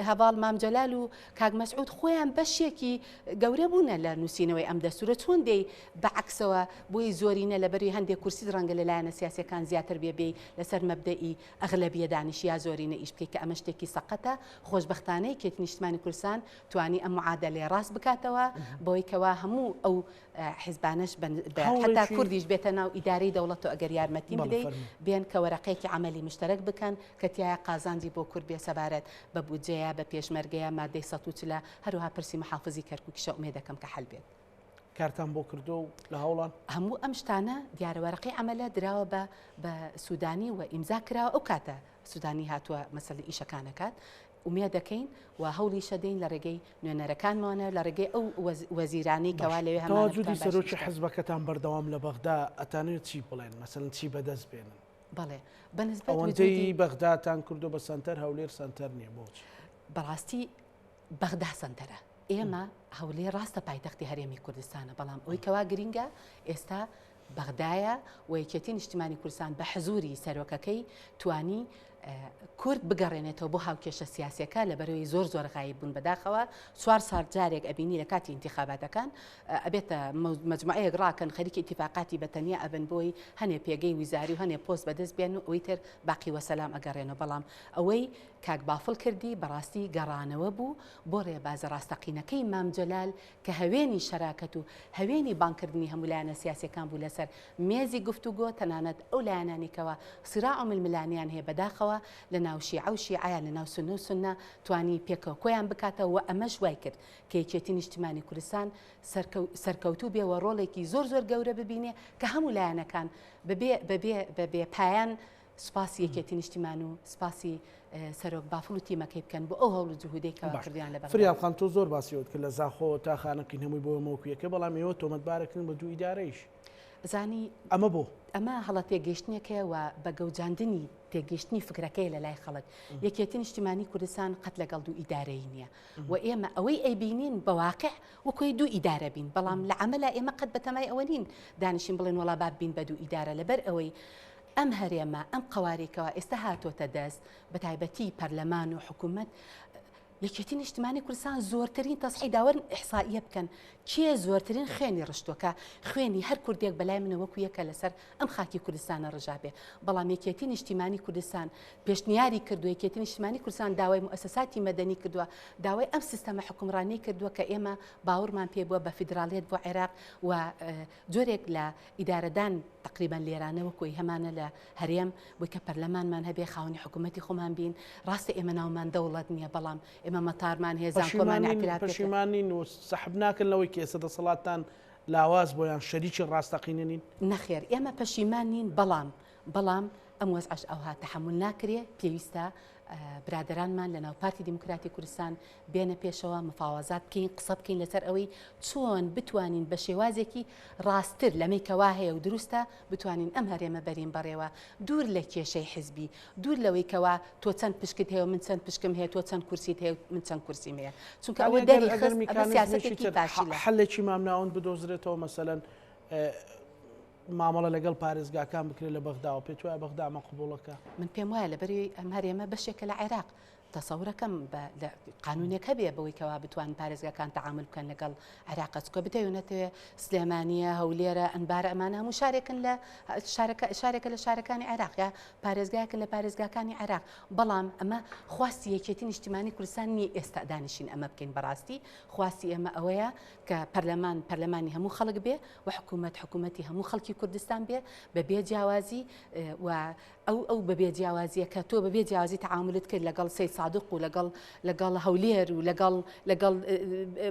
هەڤاڵ مام جەلال و کاک مەسعود خۆیان بەشێکی گەورە بوونە لە نووسینەوەی ئەم دەستورە چۆن دێی بە عەکسەوە بۆی زۆرینە لەبەری هەندێک کورسیت ڕەنگە لە لایەنە سیاسیەکان زیاتر بێ بێی لەسەر مەبدەئی ئەغلەبیە دانیشی یا زۆرینە ئیش بکەی کە ئەمە شتێکی سەقەتە، خۆشبەختانە یەکێتی نیشتمانی کوردستان توانی ئەم معادەلەیە ڕاست بکاتەوە بەوەی کەوا هەموو ئەو حیزبانەش حەتا کوردیش بێتە ناو ئیدارەی دەوڵەت و ئەگەر یارمەتیم بدەی بێن کە وەرەقەیەکی عەمەلی مشتەرەک بکەن کە تیایا قازانجی بۆ کورد بێ سەبارەت بە بودجەیە بە پێشمەرگەیە مادەی 140 هەروەها پرسی محافزی کەرکوکیشە ئومێدەکەم کە حەل بێت. کارتان بۆ کردووە و لە هەوڵان؟ هەموو ئەم شتانە دیارە وەرەقەی عەمەلە دراوە بە بە سودانی و ئیمزا کراوە ئەو کاتە سودانی هاتووە مەسەلە ئیشەکان ئەکات ئومێد دەکەین و هەوڵیشە دەین لە ڕێگەی نوێنەرەکانمانە لە ڕێگەی ئەو وەزیرانەی کەوا لەوێ هەمانە تەواجودی بکەن باش سەرۆکی ئیش بکەن. حزبەکەتان بەردەوام لە بەغدا ئەتانەوێت چی بڵێن مەسەلەن چی بەدەست بێنن؟ بەڵێ بەنسبەت ئەوەندەی وجودی بەغداتان کردووە بە سەنتەر هەولێر سەنتەر نییە بۆچی؟ بەڕاستی بەغدا سەنتەرە ئێمە هەولێر ڕاستە پایتەختی هەرێمی کوردستانە، بەڵام ئەوەی کەوا گرینگە ئێستا بەغدایە و یەکێتی نیشتیمانی کوردستان بە حزوری سەرۆکەکەی توانی کورد بگەڕێنێتەوە بۆ هاوکێشە سیاسەکە لەبەرەوەی زۆر زۆر غایب بوون بەداخەوە چوار ساڵ جارێک ئەبینی لە کاتی ئینتیخاباتەکان ئەبێتە مەجموعەیەک ڕاکەن خەریکی ئیتیفاقاتی بە تەنیا ئەبن بۆی هەنێ پێگەی ویزاری و هەنێ پۆست بەدەست بێن و ئەوی تر باقی وەسەلام ئەگەڕێنەوە بەڵام ئەوەی کاک بافڵ کردی بەڕاستی گەڕانەوە بوو بۆ ڕێبازە ڕاستەقینەکەی مام جەلال کە هەوێنی شەراکەت و هەوێنی بانگکردنی هەموو لایەنە سیاسیەکان بوو لەسەر مێزی گفتوگۆ تەنانەت ئەو لایەنانەی کەوا سیراع و ململانێیان هەیە بەداخەوە لە ناو شیعە و شیعە یان لە ناو سوننە و سوننە توانی پێکەوە کۆیان بکاتەوە و ئەمەش وای کرد کە یەکێتی نیشتیمانی کوردستان سەرکەوتوو بێ و ڕۆڵێکی زۆر زۆر گەورە ببینێ کە هەموو لایەنەکان بەبێ بەبێ بەبێ پایان سوپاسی یەکێتی نیشتیمان و سوپاسی سەرۆک بافڵ و تیمەکەی بکەن بۆ ئەو هەوڵ و جهودەی کەوا باش کردیان لە بەغدا. فریاد خان تۆ زۆر باسی ئەوەت کرد لە زاخۆوە تا خانەقین هەمووی بۆ ئێمە وەکو یەکە بەڵام ئێوە تۆمەتبارەکرن بە دوو ئیدارەیش زانی ئەمە بۆ؟ ئەمە هەڵە تێگەیشتنێکە و بە گەوجاندنی تێگەیشتنی فکرەکەی لە لای خەڵک. یەکێتی نیشتیمانی کوردستان قەت لەگەڵ دوو ئیدارەیی نییە و ئێمە ئەوەی ئەیبینین بە واقع وەکۆی دوو ئیدارە بین، بەڵام لە عەمەلا ئێمە قەت بەتەمای ئەوە نین دانیشین بڵێن وەڵا با ببین بە دوو ئیدارە لەبەر ئەوەی ئەم هەرێمە ئەم قەوارەی کەوا ئێستا هاتۆتە دەست بەتایبەتی پەرلەمان و حکوومەت یەکێتی نیشتمانی کوردستان زۆرترین تەسحی دا وەرن ئیحسائیە بکەن کێ زۆرترین خوێنی ڕشتوە کە خوێنی هەر کوردێک بەلای منە وەکو یەکە لەسەر ئەم خاکی کوردستانە ڕژابێ بەڵام یەکێتی نیشتیمانی کوردستان پێشنیاری کردوە یەکێتی نیشتمانی کوردستان داوای موئەسەساتی مەدەنی کردوە داوای ئەم سیستەمە حوکمڕانیەی کردوە کە ئێمە باوڕمان پێ بوە بە فیدراڵیەت بۆ عێراق و جۆرێک لە ئیدارەدان تەقریبەن لێرانە وەکۆی هەمانە لە هەرێم بۆی کە پەرلەمانمان هەبێ خاوەنی حکوومەتی خۆمان بین ڕاستە ئێمە ناومان دەوڵەت نییە بەڵام ئێمە مەتارمان هەیە زانکۆمان پەشیمان نین پەشیمان نین و سەحب ناکەن لەوەی کە ئێستا دەسەڵاتتان لاواز بۆ یان شەریکی ڕاستەقینە نین؟ نەخێر ئێمە پەشیمان نین بەڵام بەڵام ئەم وەزعەش ئەوها تەحەمول ناکرێ پێویستە برادەرانمان لە ناو پارتی دیموکراتی کوردستان بێنە پێشەوە مفاوەزات بکەین قسە بکەین لەسەر ئەوەی چۆن بتوانین بە شێوازێکی ڕاستتر لەمەی کەوا هەیە و دروستە بتوانین ئەم هەرێمە بەرین بەڕێوە دوور لە کێشەی حزبی دوور لەوەی کەوا تۆ چەند پشکت هەیە و من چەند پشکم هەیە تۆ چەند کورسیت هەیە و من چەند کورسیم هەیە چونکە ئەوە دەری خست ئەمە سیاسەتێکی فاشلە. حەلێکی مامناوەند بدۆزرێتەوە مەسەلەن مامەڵە لەگەڵ پارێزگاکان بکرێت لە بەغداوە، پێت وایە بەغدا ئەمە قبوڵەکە؟ من پێم وایە لەبەرئەوەی ئەم هەرێمە بەشێکە لە عێراق، تەسەورەکەم بە لە قانونێک هەبێ بەوەی کەوا بتوان پارێزگاکان تەعامول بکەن لەگەڵ عێراقە چکە بتەوێ و نەتەوێ سلێمانیە، هەولێرە، ئەنبارە ئەمانە هەموو شارێکن لە شارەکە شارێکە لە شارەکانی عێراق یا پارێزگایەکن لە پارێزگاکانی عێراق بەڵام ئەمە خواستی یەکێتی نیشتیمانی کوردستان نییە ئێستا دانیشین ئەمە بکەین بەڕاستی خواستی ئێمە ئەوەیە کە پەرلەمان پەرلەمانی هەموو خەڵک بێ و حکوومەت حکوومەتی هەموو خەڵکی کوردستان بێ بە بێ جیاوازی و ئەو ئەو بە بێ جیاوازیە کە تۆ بە بێ جیاوازی تەعامولت کرد لەگەڵ سەید سادق و لەگەڵ لەگەڵ هەولێر و لەگەڵ لەگەڵ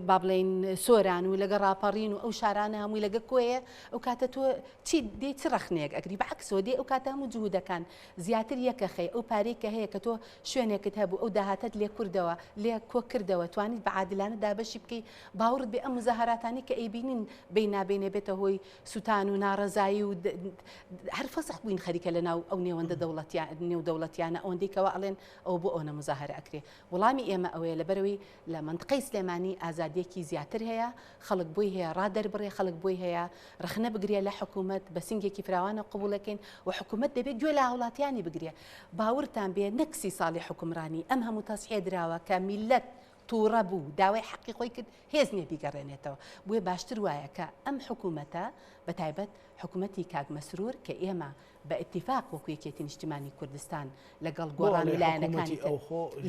با بڵێین سۆران و لەگەڵ ڕاپەڕین و ئەو شارانە هەمووی لەگە کۆیە ئەو کاتە تۆ چی دێ چ ڕەخنەیەک ئەگری بە عەکسەوە دێ ئەو کاتە هەموو جهودەکان زیاتر یەکەخەی ئەو پارەی کە هەیە کە تۆ شوێنێکت هەبوو ئەو داهاتەت لێ کوردەوە لێ کۆ کردەوە توانیت بە عادلانە دابەشی بکەی باوڕت بێ ئەم مزاهراتانەی کە ئەیبینین بینابینێ بێتە هۆی سوتان و ناڕەزایی و هەر فەزح بووین خەریکە لە ناو ئەو نێوەندە دەوڵەتیان نێودەوڵەتیانە ئەوەندەی کەوا ئەڵێن ئەوە بۆ ئەوەنە مزاهرە ئەکرێ وڵامی ئێمە ئەوەیە لەبەرەوەی لە مەنتقەی سلێمانی ئازادیەکی زیاتر هەیە خەڵک بۆی هەیە ڕا دەربڕێ خەڵک بۆی هەیە ڕەخنە بگرێ لە حکوومەت بە سنگێکی فراوانە قبوڵەکەین و حکوومەت دەبێت گوێ لە هاوڵاتیانی بگرێ باوڕتان بێ نەک سی ساڵی حوکمڕانی ئەم هەموو تەسحیە دراوە کە میللەت توڕە بوو داوای حەقی خۆی کرد هێز نیە بیگەڕێنێتەوە بۆیە باشتر وایە کە ئەم حکوومەتە بە تایبەت حکوومەتی کاک مەسرور کە ئێمە بە ئیتیفاق وەکو یەکێتی نیشتیمانی کوردستان لەگەڵ گۆڕان و لایەنەکانی تر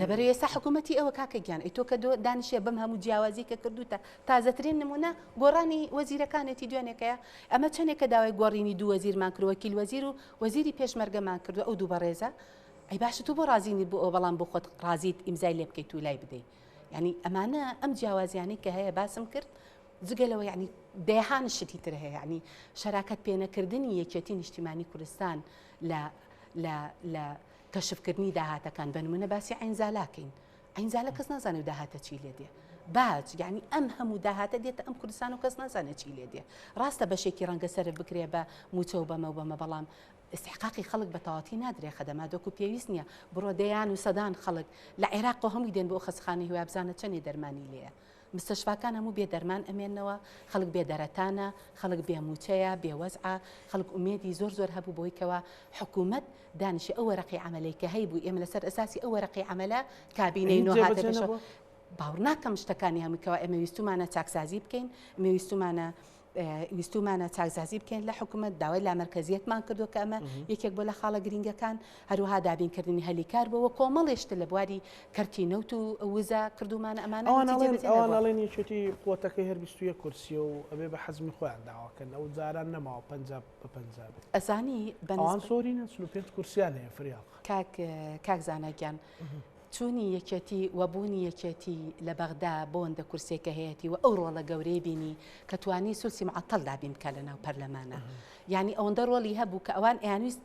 لەبەر ئێستا حکوومەتی ئەوە کاکە گیان ئەی تۆ کە دانیشێ بەم هەموو جیاوازی کە کردوتە تازەترین نمونە گۆڕانی وەزیرەکانێتی دوێنێکەیە ئەمە چەندێکە داوای گۆڕینی دوو وەزیرمان کردوە وەکیل وەزیر و وەزیری پێشمەرگەمان کردوە ئەو دوو بەڕێزە ئەی باشە تۆ بۆ ڕازی نیت بۆ ئەوە بەڵام بۆ خۆت ڕازیت ئیمزای لێ بکەیت و لای بدەی یعنی ئەمانە ئەم جیاوازیانەی کە هەیە باسم کرد جگە لەوە یعنی دەیان شتی تر هەیە یعنی شەراکەت پێنەکردنی یەکێتی نیشتیمانی کوردستان لە لە لە کەشفکردنی داهاتەکان بە نمونە باسی عینزالاکەین عینزالە کەس نازانێت داهاتە چی لێ دێ باج یعنی ئەم هەموو داهاتە دێتە ئەم کوردستان و کەس نازانێت چی لێ دێ ڕاستە بەشێکی ڕەنگە سەرف بکرێ بە موچە و بەمە و بەمە بەڵام ئیستحقاقی خەڵک بە تەواوەتی نادرێ خەدەمات وەکو پێویست نیە بڕۆ دەیان و سەدان خەڵک لە عێراقەوە هەمووی دێن بۆ خەستخانەی هیوا بزانە چەنێ دەرمانی لێیە مستەشفاکان هەموو بێ دەرمان ئەمێنەوە خەڵک بێ دەرەتانە خەڵک بێ موچەیە بێ وەزعە خەڵک ئومێدی زۆر زۆر هەبوو بۆی کەوا حکوومەت دانیشێ ئەو وەرەقی عەمەلەی کە هەیبوو ئێمە لەسەر ئەساسی ئەو وەرەقی عەمەلە کابینەی نۆ هاتە پێشەوە باوەڕ ناکەم شتەکانی هەمووی کەوا ئێمە ویستومانە چاکسازی بکەین ئێمە ویستومانە ویستومانە چاکسازی بکەین لە حکومەت، داوای لامەرکەزیەتمان کردووە کە ئەمە یەکێک بووە لە خاڵە گرینگەکان، هەروەها دابینکردنی هەلی کار بووە و کۆمەڵێ شت لە بواری کەرتی نەوت و وزە کردوومانە، ئەمانە ئەوان هیچی ئەڵێن جێبەجێ ئەوان نەبووە. ئەڵێن یەکێتی قوتەکەی هەر 21 کورسیە و ئەبێ بە حەزمی خۆیان داوا کەن ئەو جاران نەماوە 50 بە 50 بێت. ئەزانی بە ئەوان نسبەت. زۆرینەن 45 کورسیان هەیە فریاڵ خان. کاک کاک زانا گیان چوونی یەکێتی و بوونی یەکێتی لە بەغدا بۆندە کورسیەی کە هەیەتی و ئەو ڕۆڵە گەورەی بینی کە توانی سولسی معەتەڵ دابین بکا لە ناو پەرلەمانا یانی ئەوەندە ڕۆڵی هەبوو کە ئەوان ئەیانویست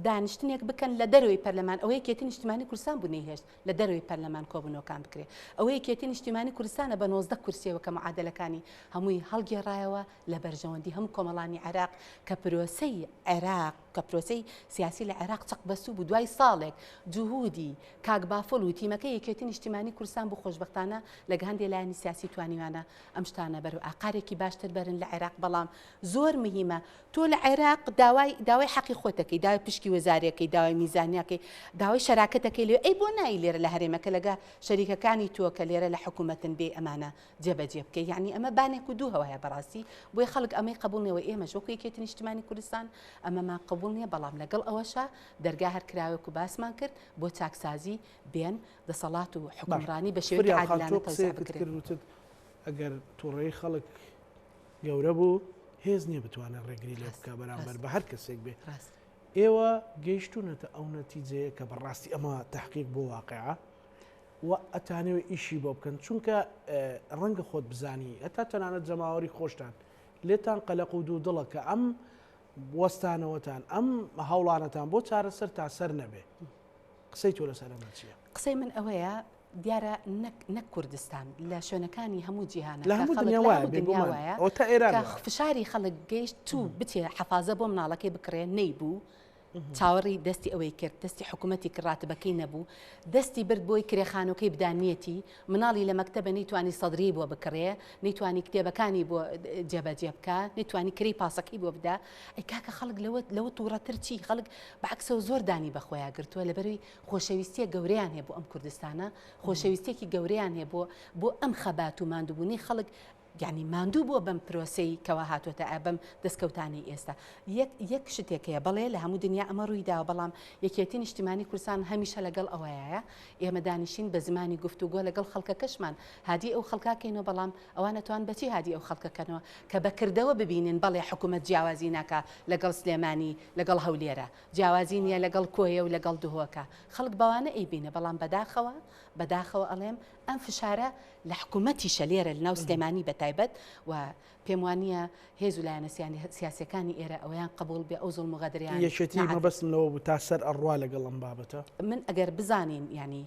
دانیشتنێک بکەن لە دەرەوەی پەرلەمان، ئەوە یەکێتی نیشتیمانی کوردستان بوو نەیهێشت لە دەرەوەی پەرلەمان کۆبوونەوەکان بکرێ، ئەوە یەکێتی نیشتیمانی کوردستانە بە 19 کورسیەوە کە معادەلەکانی هەمووی هەڵگێڕایەوە لە بەرژەوەندی هەموو کۆمەڵانی عێراق کە پرۆسەی عێراق کە پرۆسەی سیاسی لە عێراق چەق بەستوو بوو دوای ساڵێک جهودی کاک بافڵ و تیمەکەی یەکێتی نیشتیمانی کوردستان بوو خۆشبەختانە لەگە هەندێ لایەنی سیاسی توانیویانە ئەم شتانە بەرەو ئاقارێکی باشتر بەرن لە عێراق بەڵام زۆر مهیمە تۆ لە عێراق داوای داوای حەقی خۆت دەکەی داوای پشکی وەزاریەکەی داوای میزانیاکەی داوای شەراکەتەکەی لێ ئەی بۆ نایی لێرە لە هەرێمەکە لەگە شەریکەکانی تۆ کە لێرە لە حکوومەتن بێ ئەمانە جێبەجێ بکەی یعنی ئەمە بانێک و دوو هەوایە بەڕاستی بۆیە خەڵک ئەمەی قبوڵ نییە و ئێمەش وەکو یەکێتی نیشتمانی کوردستان ئەمەمان قبوڵ نییە بەڵام لەگەڵ ئەوەشا دەرگا هەر کراوێک و باسمان کرد بۆ چاکسازی بێن دەسەڵات و حکومڕانی بە شێوەیەکی فریال خان عادلانە تۆ تەوزیع قسەیەکت بکرێت. کرد وتت ئەگەر توڕەیی خەڵک گەورە بوو هێز نییە بتوانێت ڕێگری لێ بکە بەرامبەر بە هەر کەسێک بێ ئێوە گەیشتونەتە ئەو نەتیجەیە کە بەڕاستی ئەمە تحقیق بۆ واقعە و ئەتانەوێ ئیشی بۆ بکەن چونکە ڕەنگە خۆت بزانی هەتا تەنانەت جەماوەری خۆشتان لێتان قەلەق و دوو دڵە کە ئەم وەستانەوەتان ئەم هەوڵانەتان بۆ چارەسەر تا سەر نەبێ قسەی تۆ لەسەر ئەمە چییە؟ قسەی من ئەوەیە دیارە نەک نەک کوردستان لە شوێنەکانی هەموو جیهانە لە کە هەموو خەڵک دنیا لە وایە هەموو دنیا بێگومان وایە ئەوە تا ئێران کە وایە. فشاری خەڵک گەیشت چوو بچێ حەفازە بۆ مناڵەکەی بکڕێ نەیبوو چاوەڕی دەستی ئەوەی کرد دەستی حکوومەتی کرد ڕاتبەکەی نەبوو دەستی برد بۆی کرێخانۆکەی بدا نیەتی مناڵی لە مەکتەبە نەیتوانی سەدریەی بۆ بکڕێ نەیتوانی کتێبەکانی بۆ جێبەجێ بکا نەیتوانی کرێی پاسەکەی بۆ بدا ئەی کاکە خەڵک لەوە لەوە تووڕەتر چی خەڵک بەعکسەوە زۆر دانی بەخۆیا گرتووە لەبەروی خۆشەویستیە گەورەیان هەیە بۆ ئەم کوردستانە، خۆشەویستیەکی گەورەیان هەیە بۆ بۆ ئەم خەبات و ماندووبوونەی خەڵک یانی ماندوو بووە بەم پرۆسەی کەوا هاتووەتە ئە بەم دەستکەوتانەی ئێستا. یەک یەک شتێک هەیە بەڵێ لە هەموو دنیا ئەمە ڕووی داوە بەڵام یەکێتی نیشتیمانی کوردستان هەمیشە لەگەڵ ئەوەیایە ئێمە دانیشین بە زمانی گفتوگۆ لەگەڵ خەڵکەکەشمان هادی ئەو خەڵکا کەینەوە بەڵام ئەوان ئەتوان بەچی هادی ئەو خەڵکە کەنەوە کە بە کردەوە ببینن بەڵێ حکوومەت جیاوازی ناکا لەگەڵ سلێمانی لەگەڵ هەولێرە جیاوازی نیە لەگەڵ کۆیە و لەگەڵ دهۆکە خەڵک بەوانە ئەیبینێ بەڵام بەداخەوە بەداخەوە ئەڵێم ئەم فشارە لە حکومەتیشە لێرە لەناو سلێمانی بەتایبەت و پێم وانیە هێز و لایەنە سیاسیەکانی ئێرە ئەوەیان قبوڵ بێ ئەو زوڵم و غەدریان یەکێتی مەبەستم لەوە بوو تا سەر ئەڕوا لەگەڵ ئەم بابەتە. من ئەگەر بزانین یانی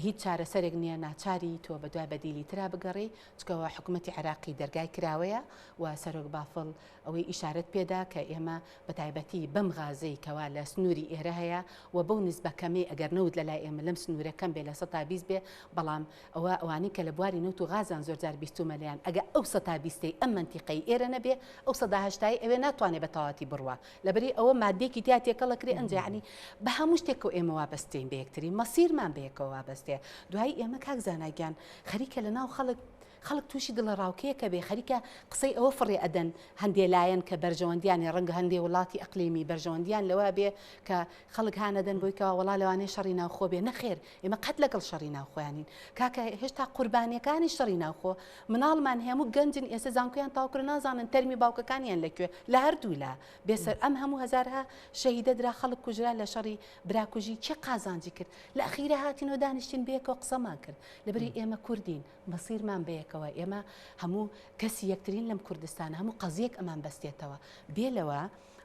هیچ چارەسەرێک نییە ناچاری تۆ بەدوای بەدیلی ترا بگەڕێی چکەوە حکومەتی عێراقی دەرگای کراوەیە و سەرۆک بافڵ ئەوەی ئیشارەت پێدا کە ئێمە بە تایبەتی بەم غازەی کەوا لە سنووری ئێرە هەیە و بەو نسبە کەمەی ئەگەر نەوت لە لای ئێمە لەم سنوورە کەم بێ 20% بێ بەڵام ئەوە ئەوانەی کە لە بواری نەوت و غازان زۆر جار بیستومە لێیان ئەگە ئەو سەتا بیستەی ئەم مەنتیقەی ئێرە نەبێ ئەو سەدا هەشتای ئەوێ ناتوانێ بە تەواوەتی بڕوا لەبەری ئەوە مادەیەکی تیا تێکەڵ ئەکرێ ئەنجا یەعنی بە هەموو شتێکەوە ئێمە وابەستەین بە یەکتری مەسیرمان بە یەکەوە وابەستەیە دوایی ئێمە کاک زانا گیان خەریکە لە ناو خەڵک خەڵک تووشی دڵەڕاوکێکە بێ خەریکە قسەی ئەوە فڕێ ئەدەن هەندێ لایەن کە بەرژەوەندیان هەیە ڕەنگە هەندێ وڵاتی ئەقلیمی بەرژەوەندیان لەوە بێ کە خەڵک هانەدەن بۆی کەوا وەڵا لەوانەیە شەڕی ناوخۆ بێ نەخێر ئێمە قەت لەگەڵ شەڕی ناوخۆیانین کاکە هێشتا قوربانیەکانی شەڕی ناوخۆ مناڵمان هەموو گەنجن ئێستا زانکۆیان تەواو کردوە نازانن تەرمی باوکەکانیان لە کوێ لە هەردوولا بێسەر ئەم هەموو هەزارها شەهیدە درا خەڵک کوژرا لە شەڕی براکوژی کێ قازانجی کرد لە ئەخیرا هاتینەوە دانیشتین بەیەکەوە قسەمان کرد لەبەری ئێمە کوردین مەسیرمان بەیەکەوە ئێمە هەموو کەسی یەکترین لەم کوردستانە هەموو قەزیەک ئەمان بەستێتەوە بێ لەوە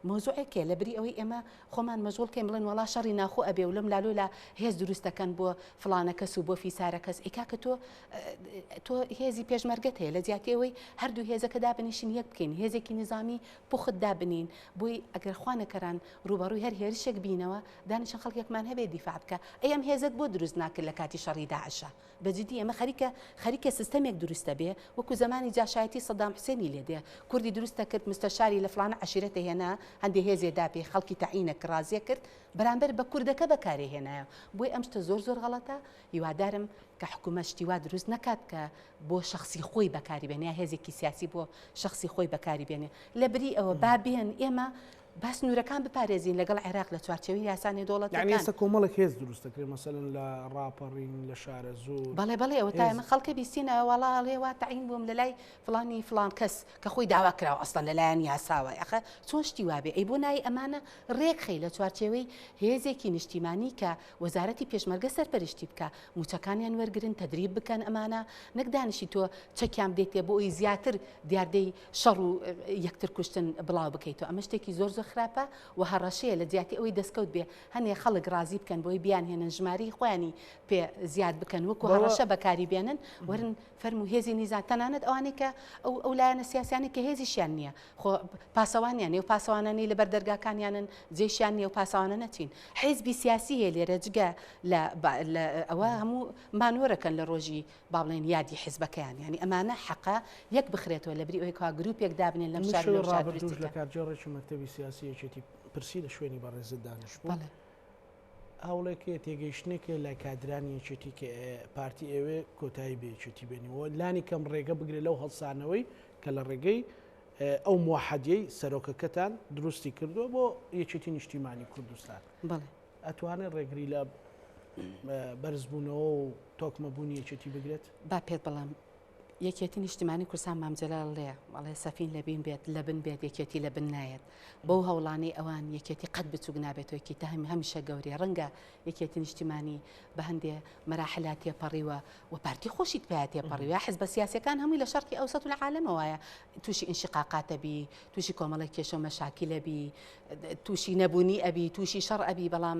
مەوزوعێک هەیە لەبری ئەوەی ئێمە خۆمان مەشغوڵ کەین بڵێن وەڵا شەڕی ناوخۆ ئەبێ و لەم لالۆ لا هێز دروست دەکەن بۆ فڵانە کەس و بۆ فیسارە کەس ئەی کاکە تۆ تۆ هێزی پێشمەرگەت هەیە لە جیاتی ئەوەی هەردوو هێزەکە دابنیشین یەک بکەین هێزێکی نیزامی پوخت دابنین بۆی ئەگەر خوا نەکەران ڕووبەڕووی هەر هێرشێک بینەوە دانیشن خەڵکێکمان هەبێ دیفاع بکە ئەی ئەم هێزەت بۆ دروست ناکرد لە کاتی شەڕی داعشا بە جدی ئەمە خەریکە خەریکە سیستەمێک دروست دەبێ وەکو زەمانی جاشایەتی سەدام حوسێنی لێ دێ کوردی دروست دەکرد مستەشاری لە فڵانە عەشیرەتە هێنا هەندێ هێزێ دا پێ خەڵکی تەعینە کرد ڕازیە کرد بەرامبەر بە کوردەکە بەکارێ هێنایە بۆیە ئەم شتە زۆر زۆر غەڵەتە هیوادارم کە حکوومەت شتی وا دروست نەکات کە بۆ شەخسی خۆی بەکاری بێنێ یا هێزێکی سیاسی بۆ شەخسی خۆی بەکاری بێنێ لە بری ئەوە با بێن ئێمە با سنوورەکان بپارێزین لەگەڵ عێراق لە چوارچێوەی یاسا یعنی نێودەوڵەتیەکان. ئێستا کۆمەڵێک هێز دروست دەکرێت مەسەلەن لە ڕاپەڕین لە شارەزوور بەڵێ بەڵێ ئەوە تا هێز ئێمە خەڵکە بیستین ئەوە وەڵا ئەڵێ وا تەعین بووم لە لای فڵانی فڵان کەس کە خۆی داوا کراوە ئەسڵەن لە لایەن یاساوە ئەخە چۆن شتی وا بێ ئەی بۆ نای ئەمانە ڕێک خەی لە چوارچێوەی هێزێکی نیشتیمانی کە وەزارەتی پێشمەرگە سەرپەرشتی بکا موچەکانیان وەرگرن تەدریب بکەن ئەمانە نەک دانیشی تۆ چەکیان بدەیتێ بۆ ئەوی زیاتر دیاردەی شەڕ و یەکتر کوشتن بڵاو بکەیتەوە ئەمە شتێکی زۆر زۆر. زۆر خراپە و هەڕەشەیە لە جیاتی ئەوەی دەستکەوت بێ هەنێ خەڵک ڕازی بکەن بۆی بیانهێنن ژمارەی خۆیانی پێ زیاد بکەن وەکو هەڕەشە بەکاری بێنن وەرن فەرموو هێزی نیزام تەنانەت ئەوانەی کە ئەو ئەو لایەنە سیاسیانەی کە هێزیشیان نییە خۆ پاسەوانیان نیە و پاسەوانانی لەبەر دەرگاکانیانن جێشیان نیە و پاسەوانە نەچین حیزبی سیاسی هەیە لێرە جگە لە ئەوە هەموو مانۆرەکەن لە ڕۆژی با بڵێن یادی حیزبەکەیان یانی ئەمانە حەقە یەک بخرێتەوە لە بری ئەوەی کەوا گروپێک دابنێن لەم شار لەو شار دروستی لە کارگێڕێکی مەکتەبی سیاسی یەکێتی پرسی لە شوێنی بەڕێزت دانیشتبوو. بەڵێ. هەوڵێک هەیە تێگەیشتنێک هەیە لای کادرانی یەکێتی کە پارتی ئەوێ کۆتایی بە یەکێتی بێنی و لانی کەم ڕێگە بگرێت لەو هەڵسانەوەی کە لە ڕێگەی ئەو موحدیەی سەرۆکەکەتان دروستی کردووە بۆ یەکێتی نیشتیمانی کوردستان. بەڵێ. ئەتوانێت ڕێگری لە بەرزبوونەوە و تۆکمەبوونی یەکێتی بگرێت؟ با پێت بڵێم یەکێتی نیشتیمانی کوردستان مام جەلال ڵێ ئەڵێ سەفین لە بین بێت لە بن بێت یەکێتی لە بن نایەت بەو هەوڵانەی ئەوان یەکێتی قەت بچوک نابێتەوە یەکێتی هەم هەمیشە گەورەیە ڕەنگە یەکێتی نیشتیمانی بە هەندێ مەراحلا تێپەڕیوە و پارتی خۆشی پیا تێپەڕیوە حزبە سیاسەکان هەمووی لە شەرقی ئەوسەت و لە عالەمەوەیە تووشی ئینشقاقاتە بی تووشی کۆمەڵێک کێشە و مەشاکیلە بی تووشی نەبوونی ئەبی تووشی شەڕ ئەبی بەڵام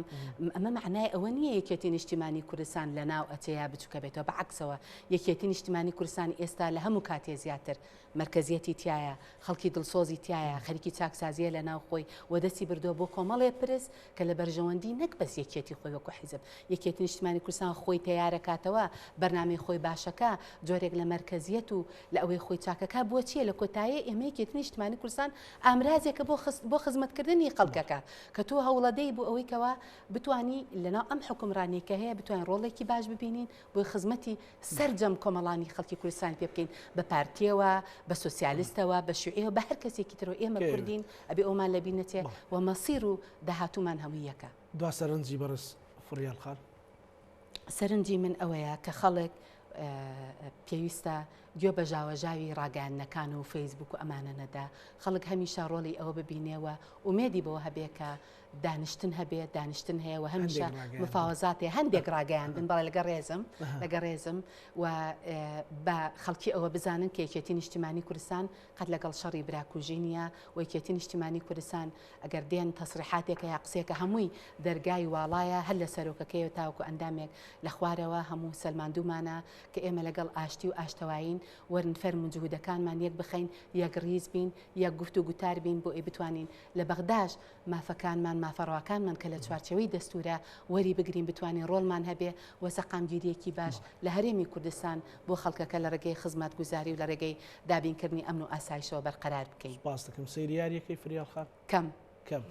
ئەمە معنای ئەوە نییە یەکێتی نیشتیمانی کوردستان لە ناو ئەچێ یا بچووکە بێتەوە بە عەکسەوە یەکێتی نیشتیمانی کوردستان ئێستا لە هەموو کاتێ زیاتر مەرکەزیەتی تایە خەڵکی دڵسۆزی تایە خەریکی چاکسازیە لە ناو خۆی و دەستی بردووە بۆ کۆمەڵێ پرس کە لە بەرژەوەندی نەک بەس یەکێتی خۆی وەکو حیزب یەکێتی نیشتمانی کوردستان خۆی تەیارەکاتەوە بەرنامەی خۆی باشەکە جۆرێک لە مەرکەزیەت و لە ئەوەی خۆی چاکەکا بۆ چیە لە کۆتایێ ئێمە یەکێتی نیشتمانی کوردستان ئامرازێکە بۆ بۆ خزمەتکردنی خەڵکەکە کە تۆ هەوڵەدەی بۆ ئەوەی کەوا بتانی لەناو ئەم حکومڕانی کە هەیە بتوانین ڕۆڵێکی باش ببینین بۆ خزمەتی سەرجەم کۆمەڵانی خەڵکی کوردستان پێ بکەین بە پارتیەوە بە سۆسیالیستەوە بە شوعیەوە بە هەر کەسێکی ترەوە ئێمە کوردین ئەبێ ئەومان لەبیر نەچێ و مەسیر و داهاتوومان هەمووی یەکە. دوا سەرنجی بەڕێز فڕیال خان. سەرنجی من ئەوەیە کە خەڵک پێویستە گوێ بە ژاوەژاوی ڕاگەیاندنەکان و فەیسبوک و ئەمانە نەدا، خەڵک هەمیشە ڕۆڵی ئەوە ببینێ و ئومێدی بەوە هەبێ کە دانیشتن هەبێ، دانیشتن هەیە و هەمیشە مفاوەزات هەیە، هەندێک ڕاگەیاندن، بەڵێ لەگەڵ ڕێزم، لەگەڵ ڕێزم و بە خەڵکی ئەوە بزانن کە یەکێتی نیشتیمانی کوردستان قەت لەگەڵ شەڕی براکوژی نییە و یەکێتی نیشتیمانی کوردستان ئەگەر دێن تەسریحاتێکە یا قسەیەکە هەمووی دەرگای واڵایە هەر لە سەرۆکەکەیەوە تاوەکو ئەندامێک لە خوارەوە هەموو سەلماندوومانە کە ئێمە لەگەڵ ئاشتی و ئاشتەوایین وەرن فەرموون جهودەکانمان یەک بخەین یەک ڕیز بین یەک گفت و گوتار بین بۆ ئەی بتوانین لە بەغداش مافەکانمان مافە ڕەواکانمان کە لە چوارچێوەی دەستوورە وەری بگرین بتوانین ڕۆڵمان هەبێ و سەقامگیرییەکی باش لە هەرێمی کوردستان بۆ خەڵکەکە لە ڕێگەی خزمەتگوزاری و لە ڕێگەی دابینکردنی ئەمن و ئاسایشەوە بەرقەرار بکەین. سوپاست دەکەم. سەیری یاریەکەی فریال خان؟ کەم. کەم.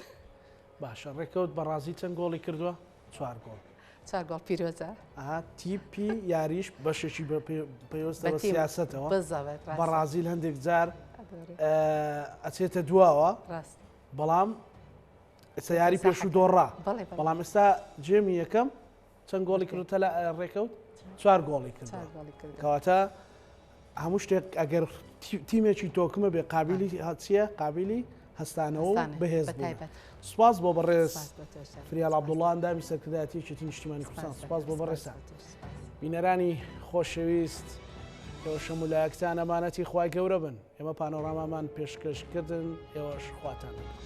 باشە ڕێکەوت بەڕازی چەند گۆڵی کردووە؟ چوار گۆڵ. چوار گۆڵ پیرۆزە. ئەها تیپی یاریش بەشێکی پەیوەستە بە سیاسەتەوە. بزەبت. بەڕازیل هەندێک جار ئەچێتە دواوە. ڕاست. بەڵام ئێستا یاری پێشوو دۆڕا. بەڵام ئێستا جێمی یەکەم چەند گۆڵی کرد تەلا ڕێکەوت چوار گۆڵی کرد کەواتە هەموو شتێک ئەگەر تیمێکی تۆکمە بێ قابلی هەچیە قابلی هەستانەوە و بەهێز سوپاس بۆ بەڕێز فریال عبدوڵڵا ئەندامی سەرکردایەتی یەکێتی نیشتیمانی کوردستان سوپاس بۆ بەڕێزتان بینەرانی خۆشەویست ئێوە شەمولایەکتان ئەمانەتی خوای گەورە بن ئێمە پانۆرامامان پێشکەشکردن ئێوەش خواتان لەگەڵ.